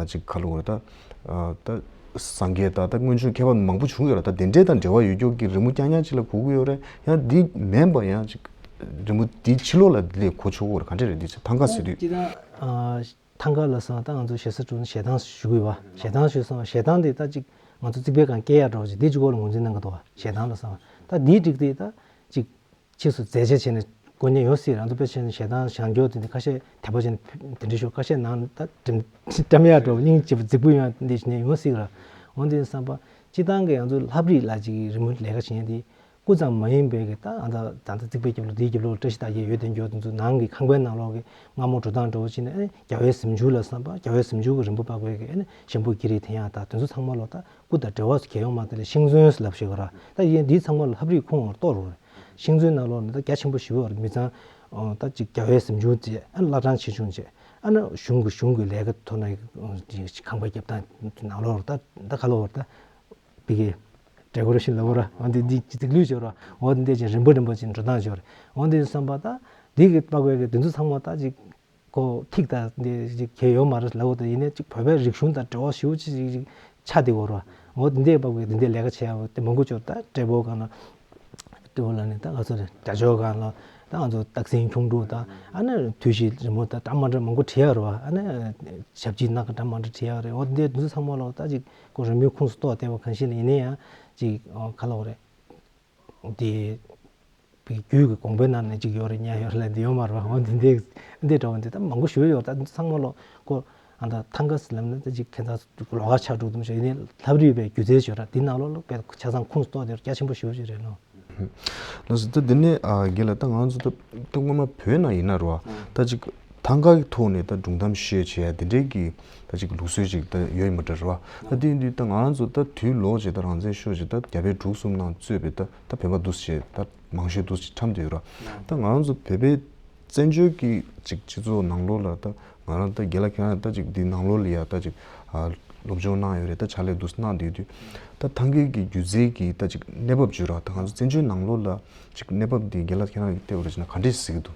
ཅིག་ག་ལ་གོ་རེད་ད་ད། སངས་རྒྱས་དང་ད་སྔོན་བྱོན་མཁས་པ་མང་པོ་བྱུང་ཡོད་རེད། ད་དེ་འདྲས་དང་འབྲེལ་བ་ཡོད་རྒྱུ་གི་རི་མོ་རྐྱང་རྐྱང་ཅིག་ལ་གོ་གི་ཡོད་རེད། ཡང་འདི་མིན་པ་ཡང་ཅིག་རི་མོ་འདི་ཕྱི་ལོགས་ལ་འདི་ལས་གོ་ཆོག་གི་རེད། ག་འདྲས་རེད་འདི་ཚོ་ཐང་ག་ཟེར་དུས། ཅི་ད་ཨ་ཐང་ག་ལ་སོང་ད་ང་ཚོ་ཞེ་ས་དྲུག་ན་ཞེ་སྡང་ཞུ་གི་ཡོད་པ། ཞེ་སྡང་ཞུ་སོང་ཞེ་སྡང་འདི་ད་ཅིག་ང་ཚོ་རྩིག་པའི་སྒང་སྐྱེ་ཡ་འདྲ་བ་ཅིག་འདི་ཅིག་སྐོར་ལ་ངོས་འཛིན་གནང་གི་འདུག་བ། ཞེ་སྡང་ལ་སོང་ད་འདིའི་འགྲིག་དེ་ད་ཅིག་ཕྱིས་སུ་མཛད་རྗེས་བྱས་ནས་དཀོན་གཉེར་ཡོང་སྲིད་རང་ཚོ་དཔེ་ཆ་ནས་ཞེ་སྡང་བྱང་ཆུབ་དེ་འདི་ཁ་ཤས་དད་པ་བྱས་ནས་དེ་འདྲ་ཤོག་ཁ་ཤས་ནང་ད་འགྲམ་འགྲམ་ཡག་འགྲོ་སྙིང་རྗེ་པོ་རྫིག་པོ་ཡོང་དེ་ནས་ཡོང་སྲིད་ར། འོན་ཏེ་བསམ་པ་སྤྱི་བཏང་གི་ང་ཚོ་ལྷ་བྲིས་ལ་ཅིག་རི་མོ་ལས་ཀ་བྱེད་མཁན་དེ་སྐུ་ཙམ་མ་ཡིན་པའི་གི་ད་ཨ་ད་ད་ད་རྩིག་པའི་རྒྱབ་ལོགས་འདིའི་རྒྱབ་ལོགས་བཀྲ་ཤིས་རྟགས་བརྒྱད་ཡོད་དེ་འགྱོ་དེ་ཚོ་ནང་གི་ཁང་པའི་ནང་ལོགས་ཀྱི་སྔ་མོ་འགྲོ་སྟངས་འདྲ་བོ་བྱས་ནས་ཨ་ནི་རྒྱལ་བའི་གཟིམ་ཆུང་ལ་བསམ་པ་རྒྱལ་བའི་གཟིམ་ཆུང་གི་རིམ་པ་དཔག་པའི་གི་ཨ་ནི་ཤམ་བུ་ཀེ་རི་འཐེན་ཡག་ད་དེ་ཚོ་ཚང་མ་ལོག་ད། སྐུ་དང་འབྲེལ་བ་སུ་གལ་ཡོང་མ་ཐལ་ལ་ཤིང་ཚོན་ལབ་ཤེས་གོ་ར། ད་ཡིན་འདིའི་ཚང་མ་ལ་ལྷ་བྲིས་ཁུངས་བར་གཏོགས་རོགས་རེད། ཤིང་ཚོན་ནང་ལོགས་ནི་ད་རྒྱ་ཆེན་པོ་ཞིག་ཡོད་རེད། མི་ཚང་ད་ཅིག་རྒྱལ་བའི་གཟིམ་ཆུང་ཅེས་ཨ་བླ་བྲང་ཆེ་ཆུང་ཅེས་ཨ་ན་གཞུང་གི་གཞུང་གི་ལས་ཀ་ཐོག་ན་ཁང་པ་རྒྱབ་སྟངས་ནང་ལོགས་རེད། ད་ད་ག་ལོག་རེད། ད་བི་གེ་ཌེ་ཀོ་རེ་ཤིན་ལབ་གོ་ར། འོ་འདི་འདི་ཅིག་ལུས་བྱོས་ར། འོ་འདི་འདི་ཅིག་རིམ་པ་རིམ་པ་ཅིག་འགྲོ་སྟངས་བྱོས་ར། འོ་འདི་བསམ་པ་ད་འདི་གི་དཔག་པའི་གི་འདི་ཚོ་ཚང་མ་ད་ཅིག་ཁོ་ཐིག་དང་འདི་ཅིག་གལ་ཡོད་མ་རེད་ལབ་འོ་ད་ཡིན་ནའི་ཅིག་བོད་པའི་རིག་གཞུང་དང་འབྲེལ་བ་ཞེ་པོ་ཅིག་ཅིག་ཆགས་བསྡད་ཡོད་རེད་བ། འོ་འདི་འདྲའི་བབ་ཀྱི་འདི་འདྲའི་ལས་ཀ་བྱས་ཡོད་དེ་མང་པོ་ཅིག་ད་སྤྲེལ་པོ་སྒང་ལ་སྤྲེལ་པོ་ལ་ནི་ད་ང་ཚོ་རེད་དྲ་ཇོ་སྒང་ལ་ད་ང་ཚོ་སྟག་སེང་ཁྱུང་འབྲུག་དང་ཨ་ནི་དུས་བཞི་རི་མོ་ད་འདྲ་མ་འདྲ་མང་པོ་བྲིས་ཡོད་རེད་བ། ཨ་ནི་ཞབས་ཕྱི་སྣ་ཁ་འདྲ་མ་འདྲ་བྲིས་ཡོད་རེད། འོ་འདི་འདི་ཚོ་ཚང་མ་ལ་ད་ཅིག་ཁོ་རི་མོའི་ཁུངས་སུ་གཏོགས་བསྡད་པ་གང་ཞིག་ལ་ཡིན་ནའི་ཡང་ཅིག་ག་ལབ་དགོས་རེད། འདི་བའི་རྒྱུད་ཀྱི་དགོངས་པའི་ནང་ནས་ཅིག་ཡོད་རེད་ཉན་ཡོད་རེད་ལབ་འདི་ཡོད་མ་རེད་བ། འོ་འདི་འདི་འདི་འདྲ་བ་འདི་ད་མང་པོ་ཞུ་ཡོད། ད་འདི་ཚང་མ་ལོ་ཁོ་ཨ་ད་ཐང་ག་ཟེར་ལབ་ན་ད་ཅིག་ཁྱེད་ཚང་ལོགས་ཀ་ཆགས་འགྲོ་འདུག་ཞུ་ཡིན་ནའི་ལྷ་བྲིས་པའི་སྒྱུ་རྩལ་ཞུ་ར་འདི་ནང་ལོགས་ལ་དཔེ་ཆ་ཚང་ཁུངས་གཏོགས་དེ་རྒྱ་ཆེན་པོ་ཞུ་ཞུ་རེད་ལོ། ལགས་སོ། ད་འདི་ནས་ཨ་རྒན་ལགས་ད་ང་ཚོ་ད་ད་སྔོན་མ་བོད་ནང་ཡིན་ན་རེད་བ། ད་ཅིག་ཐང་ག་གི་ཐོག་ནས་ད་སྒྲུང་གཏམ་བཤད་བྱས་ཡ་དེ་འདྲའི་གི་ད་ཅིག་ལུགས་སྲོལ་ཅིག་ད་ཡོད་མ་འདྲ་རེད་བ། ད་དེ་ཡིན་དུས་ད་ང་རང་ཚོ་ད་དུས་ལོག་བྱས་ད་རང་བཙན་ཤོར་བྱས་ད་རྒྱ་བལ་འབྲུག་གསུམ་ནང་གཙོས་པའི་ད་ད་བོད་པ་འདུག་བྱས་ད་མང་ཤོས་འདུག་བྱས་ཁྲམ་དུ་ཡོད་རེད་བ། ད་ང་རང་ཚོ་བོད་པའི་བཙན་བྱོལ་གྱི་ཅིག་སྤྱི་ཚོགས་ནང་ལོགས་ལ་ད་ང་རང་ད་རྒན་ལགས་ཁྱེད་རང་ད་ཅིག་འདི་ནང་ལོགས་ལ་ཡ་ད་ཅིག་ཨ་སློབ་སྦྱོང་གནང་ཡོད་རེད། ད་ཕྱག་ལས་འདུག་གནང་བསྡད་དུས་ད་ཐང་གའི་གི་སྒྱུ་རྩལ་གྱི་ད་ཅིག་གནས་བབ་བརྗོད་ར། ད་ང་ཚོ་བཙན་བྱོལ་ནང་ལོགས་ལ་ཅིག་གནས་བབ་འདི་རྒན་ལགས་ཁྱེད་རང་གིས་བལྟས་པ་རེད་ཅེ་ན་ག་འདྲས་གཟིགས་ཀྱི་འདུག་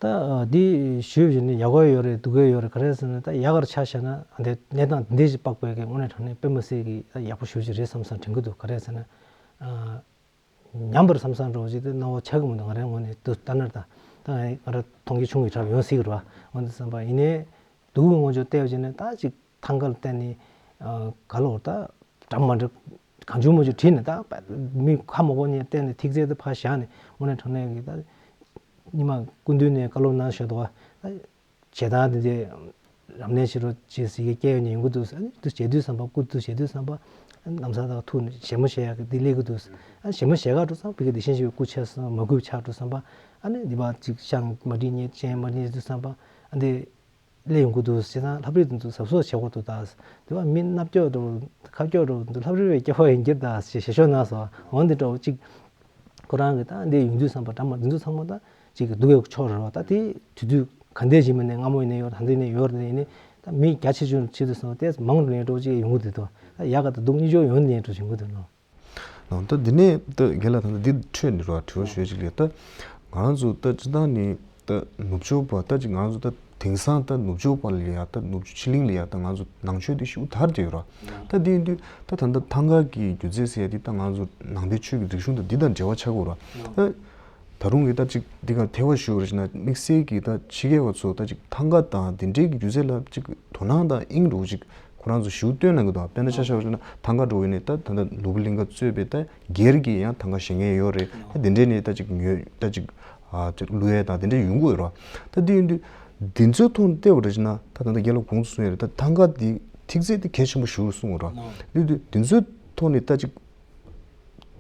ད་འདི་ཞུས་བཞིན་ནི་ཡག་པོ་ཡོད་རེད་སྡུག་པོ་ཡོད་རེད། ག་རེ་ཟེར་ན་ད་ཡག་གར་ཆ་བཞག་ན་འདི་གནས་སྟངས་འདི་འདྲས་ཞིག་དཔག་པའི་གི་དངོས་གནས་དྲང་གནས་དཔེ་མི་སྲིད་གི་ད་ཡག་པོ་ཞེ་པོ་ཅིག་རེད་བསམ་བསམ་དྲན་གྱི་འདུག་ག་རེ་ཟེར་ན། ཉམས་པར་བསམ་བསམ་འདྲ་བོ་ཅིག་ཏུ་སྣང་བ་ཆགས་ཀྱི་མི་འདུག་ང་རའི་ངོས་ནས་དུ་ལྟ་ན་ད་ད་ང་རང་མཐོང་རྒྱ་ཆུང་གི་གྲབས་ཡོང་སྲིད་ཀྱི་རེད་བ། འོན་ཏེ་བསམ་པ་ཡིན་ནའི་སྡུག་གི་ངོ་ཅོག་བལྟས་པ་བྱས་ན་ད་ཅིག་ཐང་ག་ལ་བརྟེན་ནས་ག་ལ་བར་ད་འདྲ་མ་འདྲ་གང་བྱུང་མ་བྱུང་བྲིས་ནས་ད་མི་ཁ་མ་གོ་ཉན་བལྟས་ནས་ཐིག་ཚད་དུ་ཕར་བཞག་ནས་དངོས་གནས་དྲང་གནས་ཀྱི་ད་ཉི་མ་སྐུ་མདུན་ནས་བཀའ་སློབ་གནང་ཞོར་དུ་བ། ཞེ་སྡང་དེ་འདྲའི་རབ་གནས་བྱེད་རོགས་བྱེད་ཟེར་གྱི་སྐད་ཡོད་ནས་ཡོང་གི་འདུག་ཨ་ནི་དུ་བྱེད་དུས་བསམ་པ་སྐུ་དུ་བྱེད་དུས་བསམ་པ་ཨ་ནི་ལམ་སང་དང་ཐུག་ནས་བཞད་མོ་བཞད་ཡག་གི་འདི་སླེབས་ཀྱི་འདུག་ཨ་ནི་བཞད་མོ་བཞད་ག་འགྲོ་ཙང་བི་ག་དེ་བཞིན་ཞིག་སྐུ་ཆགས་སོང་མ་སྐུ་ཆགས་འགྲོ་བསམ་པ་ཨ་ནི་འདི་པ་ཅིག་ཤང་མ་འགྲིག་ཉེ་ཅན་མ་འགྲིག་དུས་བསམ་པ་ཨ་འདི་ སླེབས་ཡོང་གི་འདུག་ཟེར་ན་ལྷ་བྲིས་དེ་ཚོ་གཟབ་གཟབ་བྱེད་དགོས་འདུག་ད། དེ་བ་མི་སྣ་སྐྱོ་འདྲ་བོ་ཁ་སྐྱོ་འདྲ་བོ་འདུག་ལྷ་བྲིས་པའི་སྐྱེ་བ་ཡིན་གྱི་ད་ཞེས་ཞེས་ཤོད་ན་སོ་འོན་ཏེ་འདྲ་བོ་གཅིག་ཁོ་རང་གི་ད་འདི་ཡོང་དུས་བསམ་པ་འདྲ་མ་འདི་ཚོ་ཚང་མ་ད་གཅིག་གི་སྡུག་གི་ཕྱོགས་རེད་བ། ད་དེ་དུས་དུས་ག་འདྲས་ཞིག་མིན་ནས་སྔ་མོ་ཡིན་ནས་ཡོད་ད་འདི་ནས་ཡོད་རེད་ཡིན་ནས་ད་མི་རྒྱ་ཆེ་ཆུང་ཆེ་དུས་སོང་ཏེ་མང་དུ་ལེན་འགྲོ་ཅིག་ཡོང་གི་འདུག་ད་ཡག་ག་ད་སྡུག་གཉིས་ཆོག་ཡོང་ནས་འགྲོ་བཞིན་གི་འདུག་ནོ། ད་འདི་ནས་ད་རྒན་ལགས་ད་འདི་འཕྲོས་ནས་ར་དྲི་བ་ཞུ་ཅིག་ལས་ད་ང་རང་ཚོ་ད་སྤྱི་བཏང་ནས་ད་ནུབ་ཕྱོགས་པ་ད་ཅིག་ང་རང་ཚོ་ད་དེང་སང་ད་ནུབ་ཕྱོགས་པ་ལ་ཡ་ད་ནུབ་ཕྱོགས་ཕྱི་གླིང་ལ་ཡ་ད་ང་ཚོ་ནང་ཆོས་དེ་ཤུགས་དར་བསྡད་ཡོད་ར། ད་འདི་ཡིན་དུས་ད་ད་ད་ཐང་ག་གི་སྒྱུ་རྩལ་ཟེར་ཡ་དེ་ད་ང་ཚོ་ནང་པའི་ཆོས་ཀྱི་རིག་གཞུང་དང་འདི་དང་འབྲེལ་བ་ཆགས་ཀྱི་ཡོད་ར། ད་ད་རུང་གི་ད་ཅིག་འདི་ག་ཐེ་བ་ཞུ་བ་ཞིག་ན་དམིགས་བསལ་གྱི་ད་ཕྱི་རྒྱལ་བ་ཚོ་ད་ཅིག་ཐང་ག་དང་འདི་འདྲའི་གི་སྒྱུ་རྩལ་ལ་ཅིག་དོ་སྣང་དང་དབྱིངས་འགྲོ་ཅིག་ཁོ་རང་ཚོ་ཞུ་སྟོན་གནང་གི་འདུག་དཔེར་ན་ཆ་བཞག་པ་ཞིག་ན་ཐང་ག་འགྲོ་ཡོད་ནས་ད་ད་ད་ནོར་བུ་གླིང་ག་གཙོས་པའི་ད་སྒེར་གྱི་ཡང་ཐང་ག་བཞེངས་མཁན་ཡོད་རེད། ད་འདི་འདྲའི་ནས་ད་ཅིག་ཉོས་ད་ཅིག་ཨ་ཅིག་བླུ་ཡས་དང་འདི་འདྲའི་ཡོང་གི་ཡོད་རེད། ད་འདི་ཡིན་དུས་འདི་ཚོའི་ཐོག་ནས་བལྟས་པ་རེད་ཅེ་ན་ད་ད་ད་རྒན་ལགས་གོང་དུ་གསུངས་ཡོད་རེད། ད་ཐང་ག་འདི་ཐིག་ཚད་འདི་གལ་ཆེན་པོ་ཞིག་གསུངས་ཡོད་རེད། འདི་འདི་འདི་ཚོའི་ཐོག་ནས་ད་ཅིག་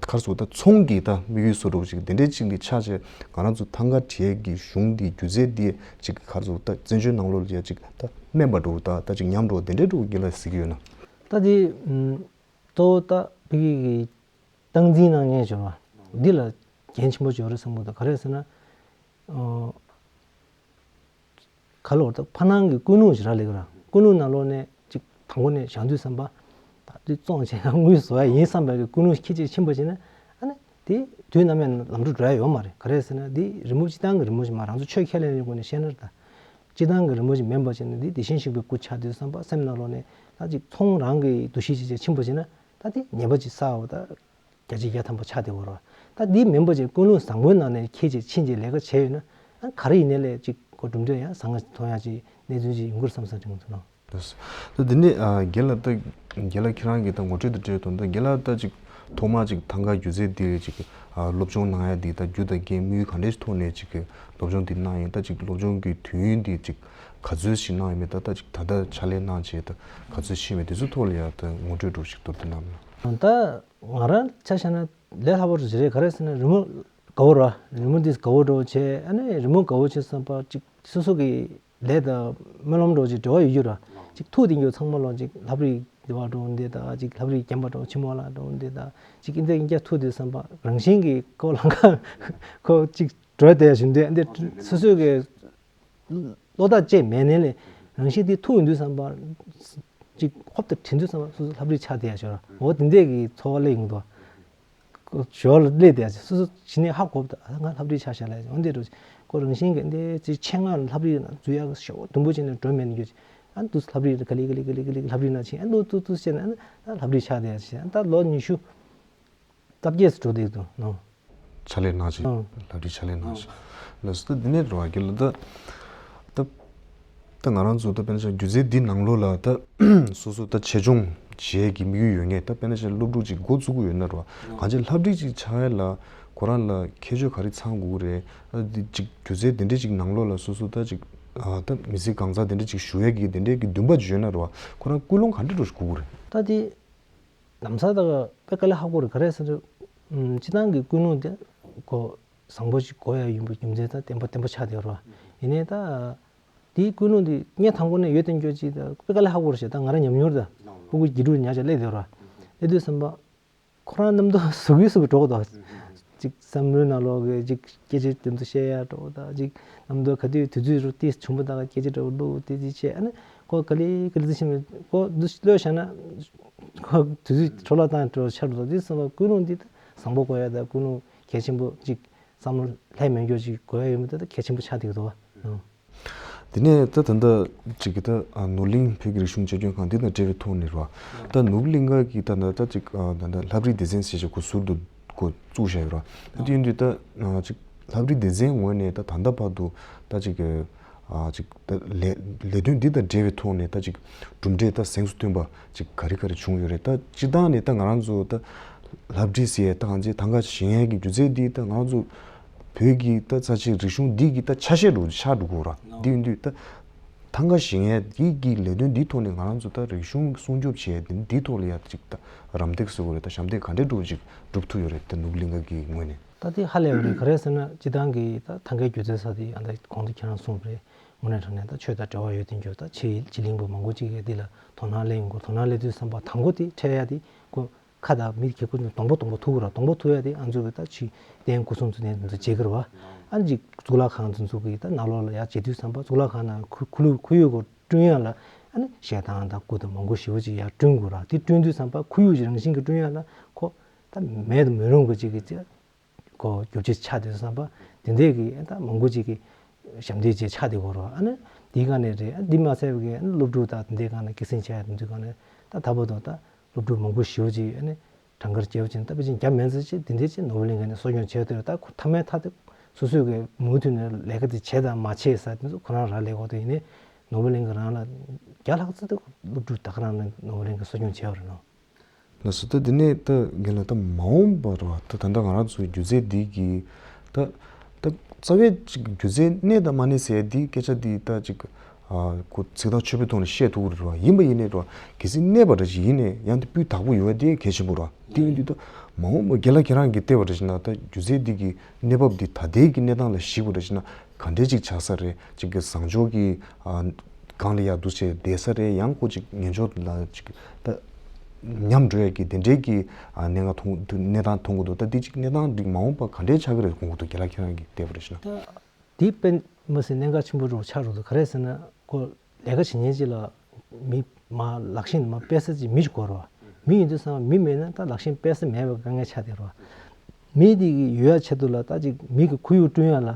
ག་རེ་ཟེར་ད་ཚོང་གི་ད་དམིགས་ཡུལ་བཟོ་འདྲ་བོ་ཅིག་དེ་འདྲའི་ཅིག་ནས་ཆགས་བྱས་ང་རང་ཚོ་ཐང་ག་བྲིས་ཀྱི་གཞུང་འདི་སྒྱུ་རྩལ་འདི་ཅིག་ག་རེ་ཟེར་ད་བཙན་བྱོལ་ནང་ལོགས་ལ་ཡ་ཅིག་ད་སྨན་པ་འདྲ་བོ་ད་ད་ཅིག་ཉམས་འགྲོ་དེ་འདྲའི་འདྲ་བོ་རྒན་ལགས་གཟིགས་ཀྱི་ཡོད་ན། ད་དེ་ཨུམ་གཙོ་བོ་ད་ཕ་གི་གི་སྟངས་འཛིན་གནང་མཁན་བྱོས་པ་འདི་ལ་འགན་ཆེན་པོ་བྱོས་རེད་བསམ་གི་འདུག་ག་རེ་ཟེར་ན་ཨོ། ག་ལོར་ད་ཕ་ནང་གི་ཀུན་སློང་ཞིག་རག་ལས་ཀྱི་ར། ཀུན་སློང་ནང་ལོགས་ནས་ཅིག་དང་པོ་ནས་བཞག་དུས་བསམ་པ་ད་དུས་བཙོང་བྱས་ན་དངུལ་བཟོ་ཡ་ཡིན་བསམ་པའི་གི་ཀུན་སློང་ཁྱེད་ཅིག་ཕྱིན་པ་བྱས་ན་ཨ་ནི་དེ་དུས་ནམ་ཡང་ལམ་འགྲོ་འགྲོ་ཡ་ཡོད་མ་རེད། ག་རེ་ཟེར་ན་དེ་རི་མོ་སྤྱི་བཏང་གི་རི་མོ་ཞིག་མ་རང་ཚོ་ཆོས་ཁས་ལེན་ཡོད་དགོས་ནས་བཤད་ན་རེད། ད་སྤྱི་བཏང་གི་རི་མོ་ཞིག་མིན་པ་བྱས་ན་དེ་དེ་བཞིན་གཤེགས་པའི་སྐུ་ཆགས་དུས་བསམ་པ་སེམས་ནང་ལོགས་ནས་ད་ཅིག་ཚོང་རང་གི་འདུ་ཤེས་ཅིག་ཅིག་ཕྱིན་པ་བྱས་ན་ད་དེ་ཉེས་པ་ཅིག་བསགས་པ་ད། བརྒྱ་ཆ་བརྒྱ་ཐམ་པ་ཆགས་བསྡད་ཡོད་རེད་བ། ད་འདི་མིན་པ་ཅིག་ཀུན་སློང་བཟང་པོའི་ནང་ནས་ཁྱེད་ཀྱིས་ཕྱིན་ཅིག་ལས་ཀ་བྱས་ཡོད་ན་ཨ་ག་རེ་ཡིན་ནའི་ལས་ཅིག་གོ་གྲུབ་འབྲས་ཡང་བཟང་ང་ཐོན་ཡག་ཅིག་གནས་ཚུལ་ཅིག་ཡོང་གི་རེད་བསམ་བསམ་དྲན་གྱི་འདུག་ན། ད་འདི་ནས་ཨ་རྒན་ལགས་ད་རྒན་ལགས་ཁྱེད་རང་གིས་ད་ངོ་སྤྲོད་དུ་སྤྲད་དོན་ད་རྒན་ལགས་ད་ཅིག་ཐོག་མ་ཅིག་ཐང་ག་སྒྱུ་རྩལ་འདི་ཅིག་ཨ་སློབ་སྦྱོང་གནང་ཡ་འདི་ད་རྒྱུ་དང་རྐྱེན་དམིགས་ཡུལ་ག་འདྲས་ཐོག་ནས་ཅིག་སློབ་སྦྱོང་འདི་གནང་ཡིན། ད་ཅིག་སློབ་སྦྱོང་གི་དུས་ཡུན་འདི་ཅིག་ག་ཚོད་ཞིག་གནང་ཡོད་མེད་ད་ད་ཅིག་ད་ལྟ་ཕྱག་ལས་གནང་བྱས་ད་ག་ཚོད་ཕྱིན་མེད་དེ་ཚོའི་ཐོག་ལ་ཡ་ད་ངོ་སྤྲོད་འདྲ་ཞིག་མདོར་བསྡུས་གནང་མི་ན། ད། ང་རང་ཆ་བཞག་ན་ལས་སླ་པོ་ཞིག་རེད། ག་རེ་ཟེར་ན་རི་མོ་དགའ་བོ་ར། རི་མོ་འདི་དགའ་བོ་འདྲ་བོ་བྱས། ཨ་ནི་རི་མོ་དགའ་བོ་བྱས་བསམ་པ་གཅིག་སོ་སོ་གི་ལས་དང་སྨོན་ལམ་འདྲ་བོ་ཅིག་འབྲེལ་བ་ཡོད་རྒྱུ་ར། གཅིག་ཐུག་དེ་འགྱོ་ཚང་མ་ལོ་གཅིག་ལྷ་བྲིས་འདི་བ་འདྲ་བོ་འདི་དང་གཅིག་ལྷ་བྲིས་རྒན་པ་འདྲ་བོ་ཆེན་མོ་ལ་འདྲ་བོ་འདི་དང་གཅིག་ཨིན་ཏེ་ཨིན་རྒྱ་ཐུག་དེ་བསམ་པ་རང་བཞིན་གྱི་ཁོ་ལང་ཁ་ཁོ་གཅིག་འགྲོ་བསྡད་བཞིན་དུ་ཨ་འདི་སོ་སོ་གི་བློ་ཐག་བཅད་མེད་ནས་ལས་རང་བཞིན་དེ་ཐུག་ཡོང་དུས་བསམ་པ། ཅིག་ཧོབ་ཏེ་དྲན་དུས་བསམ་པ་སོ་སོ་ལྷ་བྲིས་ཆགས་བསྡད་ཡ་ཞོར་འོ་དེ་འདྲས་ཀྱི་ཚོར་བ་སླེབས་ཡོང་དུས། ཞོར་ལ་སླེབས་བསྡད་ཡ་སོ་སོ་ཇི་ནས་ཧ་གོ་བ་ད་ང་ལྷ་བྲིས་ཆགས་བཞག་ལ་འོ་འདི་འདྲ་ཁོ་རང་བཞིན་གྱི་འདི་ཅིག་ཆེད་མངགས་ལྷ་བྲིས་ན་འཛུལ་ཡ་ཞོ་དུམ་བུ་ཅིག་ནས་འགྲོ་མེད་ནས་རྒྱུ་ཅིག་ཨ་འདུག་ལྷ་བྲིས་ག་ལེ་ག་ལེ་ག་ལེ་ག་ལེ་ལྷ་བྲིས་ན་ཕྱིན་ཨ་འདུག་འདུག་འདུག་བྱས་ན་ཨ་ལྷ་བྲིས་ཆགས་བསྡད་ཡ་ཞིག་ཨ་ད་ལོ་ཉི་ཤུ། སྟབས་བསྐྱེད་སུ་འགྲོ་བསྡད་འདུག་ནོ། ཕྱག་ལས་གནང་ཞིག་ཨང་། ལབ་དུས་ཕྱག་ལས་གནང་ཞིག་ལགས་སོ། ད་འདི་ནས་རོ་ཨ་གི་ལ་ད་ད་ད་ང་རང་ཚོ་ད་དཔེར་ན་ཆ་སྒྱུ་རྩལ་འདི་ནང་ལོགས་ལ་ད་སོ་སོ་ད་ཆེད་སྦྱོང་བྱེད་ཀྱི་དམིགས་ཡུལ་ཡོད་ངེས། ད་དཔེར་ན་ཆ་སློབ་ཕྲུག་ཅིག་འགོ་བཙུགས་ཀྱི་ཡོད་ན་རོ་གང་ཅི་ལྷ་བྲིས་ཅིག་ཆགས་ཡ་ལ་ཁོ་རང་ལ་ཁྱད་ཆོས་ག་རེ་ཚང་དགོས་ཀྱི་རེད། ད་འདི་ཅིག་སྒྱུ་རྩལ་འདི་འདྲས་ཅིག་ནང་ལོགས་ལ་སོ་སོ་ད་ཅིག་ད་མི་ཚེ་གང་ཚང་འདི་འདྲས་ཅིག་ཞུ་ཡ་གི་འདི་འདྲས་ཀྱི་འདུན་པ་ཅིག་ཡོད་ན་རོ་ཁོ་རང་ཀུན་སློང་ག་འདྲས་འདྲ་ཞིག་དགོས་ཀྱི་རེད། ད་དེ། ལམ་སང་ད་དཔེ་དཀའ་ལས་ཁག་པོ་རེད། ག་རེ་ཟེར་ན། ཨུམ། སྤྱི་བཏང་གི་ཀུན་སློང་དེ་ཁོ་བཟང་པོ་ཞིག་དགོས་ཡ་ཡིན་པ་རྒྱུ་མཚན་ད་བརྟན་པོ་བརྟན་པོ་ཆགས་བསྡད་ཡོད་རེད་བ། ཡིན་ནའི་ད་དེའི་ཀུན་སློང་དེ་སྔོན་དང་པོ་ནས་ཡོད་དེ་འགྱོ་ཅིག་ད་དཔེ་དཀའ་ལས་ཁག་པོ་རེད་ཤག་ད་ང་རང་ཉམས་མྱོང་རེད། ད་སྤུ་གུ་དགེ་ཕྲུག་ཉག་ཅིག་སླེབས་བསྡད་ཡོད་རེད་བ། སླེབས་དུས་བསམ་པ། ཁོ་རང་རྣམ་རྟོག་ཟུག་གི་ཟུག་གི་འགྲོ་གི་འདུག་ཅིག་བསམ་བློའི་ནང་ལོགས་ཀྱི་ཅིག་སྐད་ཆ་དེ་ཚོ་བཤད་ཡ་འགྲོ་གི་འདུག་ཅིག་རྣམ་རྟོག་ག་དུས་དུས་ཚོད་རུ་ཏིས་བྱུང་པ་དང་སྐད་ཆ་འདྲ་བོ་བླུག་དེ་ཅིག་བྱས་ཨ་ནི་ཁོ་ག་ལེ་ག་ལེ་ཟེར་ཤེས་མེད་ཁོ་འདུག་བློས་བཞག་ན་ཁོ་དུས་ཚོད་འཕྲོ་བརླག་བཏང་འགྲོ་ཆར་འགྲོ་དེ་སོང་བ་ཀུན་སློང་འདི་ད་བཟང་པོ་དགོས་ཡ་ད་ཀུན་སློང་གལ་ཆེན་པོ་ཅིག་བསམ་བློ་ལྷད་མེད་འགྱོ་ཅིག་དགོས་ཡ་ཡོད་མེད་ད་ད་གལ་ཆེན་པོ་ཆགས་བསྡད་ཀྱི་འདུག་བ། དེ་ནས་ད་ད་ལྟ་ཅིག་གི་ད་ནོར་གླིང་བོད་ཀྱི་རིག་གཞུང་བཅོས་སྐྱོང་ཁང་འདི་དང་འབྲེལ་བའི་ཐོག་ནས་རེད་བ། ད་ནོར་བུ་གླིང་ག་གི་ད་ད་ད་ཅིག་ད་ད་ལྷ་བྲིས་སྡེ་ཚན་ཟེར་ཞིག་འགོ་ཟུར་དུ་འགོ་བཙུགས་བཞག་ཡོད་རེད་བ། ད་དེ་ཡིན་དུས་ད་ཅིག་ལྷ་བྲིས་སྡེ་ཚན་ངོས་ནས་ད་ད་ལྟ་བར་དུ་ད་ཅིག་གི་ཅིག་ད་ལས་ལས་དོན་འདི་དང་འབྲེལ་བའི་ཐོག་ནས་ད་ཅིག་གྲུབ་འབྲས་ད་གཟེངས་སུ་ཐོན་པ་ཅིག་ག་རེ་ག་རེ་བྱུང་ཡོད་རེད། ད་སྤྱིར་བཏང་ནས་ད་ང་རང་ཚོ་ད་ལྷ་བྲིས་ཟེར་ཡས་ད་གང་ཚེ་ཐང་ག་བཞེངས་ཡས་ཀྱི་སྒྱུ་རྩལ་འདི་ད་ང་རང་ཚོ་བོད་ཀྱི་ད་རྩ་ཆེའི་རིག་གཞུང་འདི་གི་ད་ཆ་ཤས་རུ་ཆགས་འགྲོ་གི་ར། འདི་ཡིན་དུས་ད་ཐང་ག་བཞེངས་ཡས་འདི་གི་ལས་དོན་འདིའི་ཐོག་ནས་ང་རང་ཚོ་ད་རིག་གཞུང་སྲུང་སྐྱོབ་བྱས་ཏེ་འདིའི་ཐོག་ལ་ཡ་ཅིག་ད་རམ་འདེགས་ཟེར་དགོས་རེད། ད་ཞབས་འདེགས་ག་འདྲས་འགྲོ་ཅིག་སྒྲུབ་ཐུབ་ཡོད་རེད། ད་ནོར་བུ་གླིང་ག་གི་ངོས་ནས། ད་དེ་ཧ་ལས་པ་རེད། ག་རེ་ཟེར་ན་སྤྱི་བཏང་གི་ད་ཐང་གའི་སྒྱུ་རྩལ་ས་དེ་ཨ་ད་གོང་དུ་ཁྱེད་རང་གསུངས་པ་རེད། དངོས་གནས་དྲང་གནས་ད་ཆོས་དང་འབྲེལ་བ་ཡོད་དེ་འགྱུར་ད་ཕྱི་ཕྱི་གླིང་པ་མང་པོ་ཅིག་གིས་འདི་ལ་དོ་སྣང་སླེབས་ཡོང་གི་རེད། དོ་སྣང་སླེབས་དུས་ཙམ་པ་དང་པོ་དེ་འཕྲད་ཡ་དེ་ཁོ་ཁ་དང་མིག་གི་ཁོ་གདོང་པ་གདོང་པ་ཐུག་གི་རེད། གདོང་པ་ཐུག་ཡ་དེ་ང་ཚོ་གི་ད་ཕྱི་རྟེན་སྐུ་གསུང་ཐུགས་རྟེན་དེ་ཚོ་མཇལ་གི་རེད་བ། ཨ་ནི་ཅིག་གཙུག་ལག་ཁང་དེ་ཚོ་གི་ད་ནང་ལོགས་ལ་ཡར་མཇལ་དུས་ཙམ་པ་གཙུག་ལག་ཁང་ནང་ཁུ་ཁུ་ལུ་ཁོར་ཡུག་སྐོར་བསྐྲུན་ཡ་ལ་ཨ་ནི་ཞལ་ཐང་དང་སྐུ་དང་མང་པོ་ཞེ་པོ་ཅིག་ཡར་བསྐྲུན་དགོས་ར། དེ་བསྐྲུན་དུས་ཙམ་པ་ཁོར་ཡུག་རང་བཞིན་གྱི་བསྐྲུན་ཡ་ལ་ཁོ་ད་མེད་དུ་མི་རུང་གི་ཅིག་གི་ཅིག་ཁོ་རྒྱུ་ཆ་ཆགས་དུས་ཙམ་པ་དེ་འདྲས་ཀྱི་ད་མང་པོ་ཅིག་གི་ཞབས་འདེགས་ཅིག་ཆགས་བསྡད་ཡོད་རེད། ཨ་ནི་དེའི་སྒང་ནས་རེད། ཨ་འདི་མ་ཚད་པའི་གི་ཨ་ནི་སློབ་ཕྲུག་དང་དེ་འདྲའི་སྒང་ནས་སྐྱེད་སྲིང་བྱས་ཡ་དེ་ཚོའི་སྒང་ནས་ད་ད་བར་དུ་ད་སློབ་ཕྲུག་མང་པོ་ཞེ་པོ་ཅིག་ཨ་ནི་གྲངས་ཀར་བརྒྱབ་ཅིང་ད་ཕལ་ཆེར་བརྒྱ་མེད་ཚད་ཅིག་དེ་འདྲས་ཅིག་ནོར་བུ་གླིང་གི་ནས་གསོ་སྐྱོང་བྱས་ཡོད་རེད། ད་ཁོ་མཐའ་མའི་མཐའ་དེ་སོ་སོས་གི་མུ་མཐུད་ནས་ལས་ཀ་དེ་བྱས་དང་མ་བྱས་ས་དེ་ཚོ་ཁོ་རང་རག་ལས་ཀྱི་ཡོད་རེད། ཡིན་ནའི་ནོར་བུ་གླིང་གི་རང་ལ་བརྒྱ་ལྷག་ཙམ་དེ་སློབ་ཕྲུག་ད་ག་རང་ནས་ནོར་བུ་གླིང་གི་གསོ་སྐྱོང་བྱས་ཡོད་རེད་ནོ། ལགས་སོ། ད་འདི་ནས་ད་རྒན་ལགས་ད་མ་འོངས་པ་རེད་བ། ད་ད་ལྟ་ང་རང་ཚོའི་སྒྱུ་རྩལ་འདི་གི་ད་ད་རྩ་བའི་ཅིག་སྒྱུ་རྩལ་གནས་དང་མ་གནས་ཟེར་ཡ་འདི་སྐད་ཆ་འདི་ད་ཅིག་ཨ་ཁོ་ཚིག་ཐག་ཆོད་པོའི་ཐོག་ནས་བཤད་ཐུབ་ཀྱི་རེད་བ། ཡིན་པ་ཡིན་ནའི་རེད་བ། གལ་སྲིད་གནས་པ་རེད་ཅིག་ཡིན་ནའི་ཡང་དེ་སྤུས་དག་པོ་ཡོང་ཡ་དེ་གལ་ཆེན་པོ་རེད་བ། དེ་ཡིན་དུས་ད་མ་འོངས་པ་རྒན་ལགས་ཁྱེད་རང་གིས་བལྟས་པ་རེད་ཅིག་ན་ད་སྒྱུ་རྩལ་འདི་གི་གནས་བབ་འདི་ད་ལྟའི་གི་གནས་སྟངས་ལ་གཞིགས་པ་རེད་ཅིག་ན། ག་འདྲས་ཅིག་ཆགས་ས་རེད། ཅིག་གི་བཟང་ཕྱོགས་ཀྱི་ཨ་སྒང་ལ་ཡར་འདུག་བྱས་བསྡད་ས་རེད། ཡང་ཁོ་ཅིག་ངན་ཕྱོགས་ལ་ཅིག་ད་ཉམས་འགྲོ་ཡ་གི་དེ་འདྲས་ཀྱི་ཨ་གནས་ང་མཐོང་གནས་སྟངས་མཐོང་གི་འདུག་ད་འདི་ཅིག་གནས་སྟངས་འདི་མ་འོངས་པ་ག་འདྲས་ཆགས་ཀྱི་རེད་དགོངས་ཀྱི་འདུག་རྒན་ལགས་ཁྱེད་རང་གིས་བལྟས་པ་རེད་ཤག་ན། ད་འདི་དཔེ་མི་སྲིད་གནད་འགག་ཆེན་པོ་རུ་ཆགས་འགྲོ་འདུག་ག་རེ་ཟེར་ན་ཁོ་ལས་ཀ་བྱེད་མཁན་ཅིག་ལ་མི་མ་ལག་ཤེས་མ་དཔེ་ས་ཅིག་མི་ཞིག་དགོས་རེད་བ། མི་ཡིན་དུས་ཙང་མི་མེད་ན་ད་ལག་ཤེས་དཔེ་ས་མེད་པའི་དཀའ་ངལ་ཆགས་བསྡད་རེད་བ། མི་དེ་གི་ཡོད་ཡ་ཆེད་དུ་ལ་ད་ཅིག་མི་གི་ཁོར་ཡུག་བསྐྲུན་ཡ་ལ་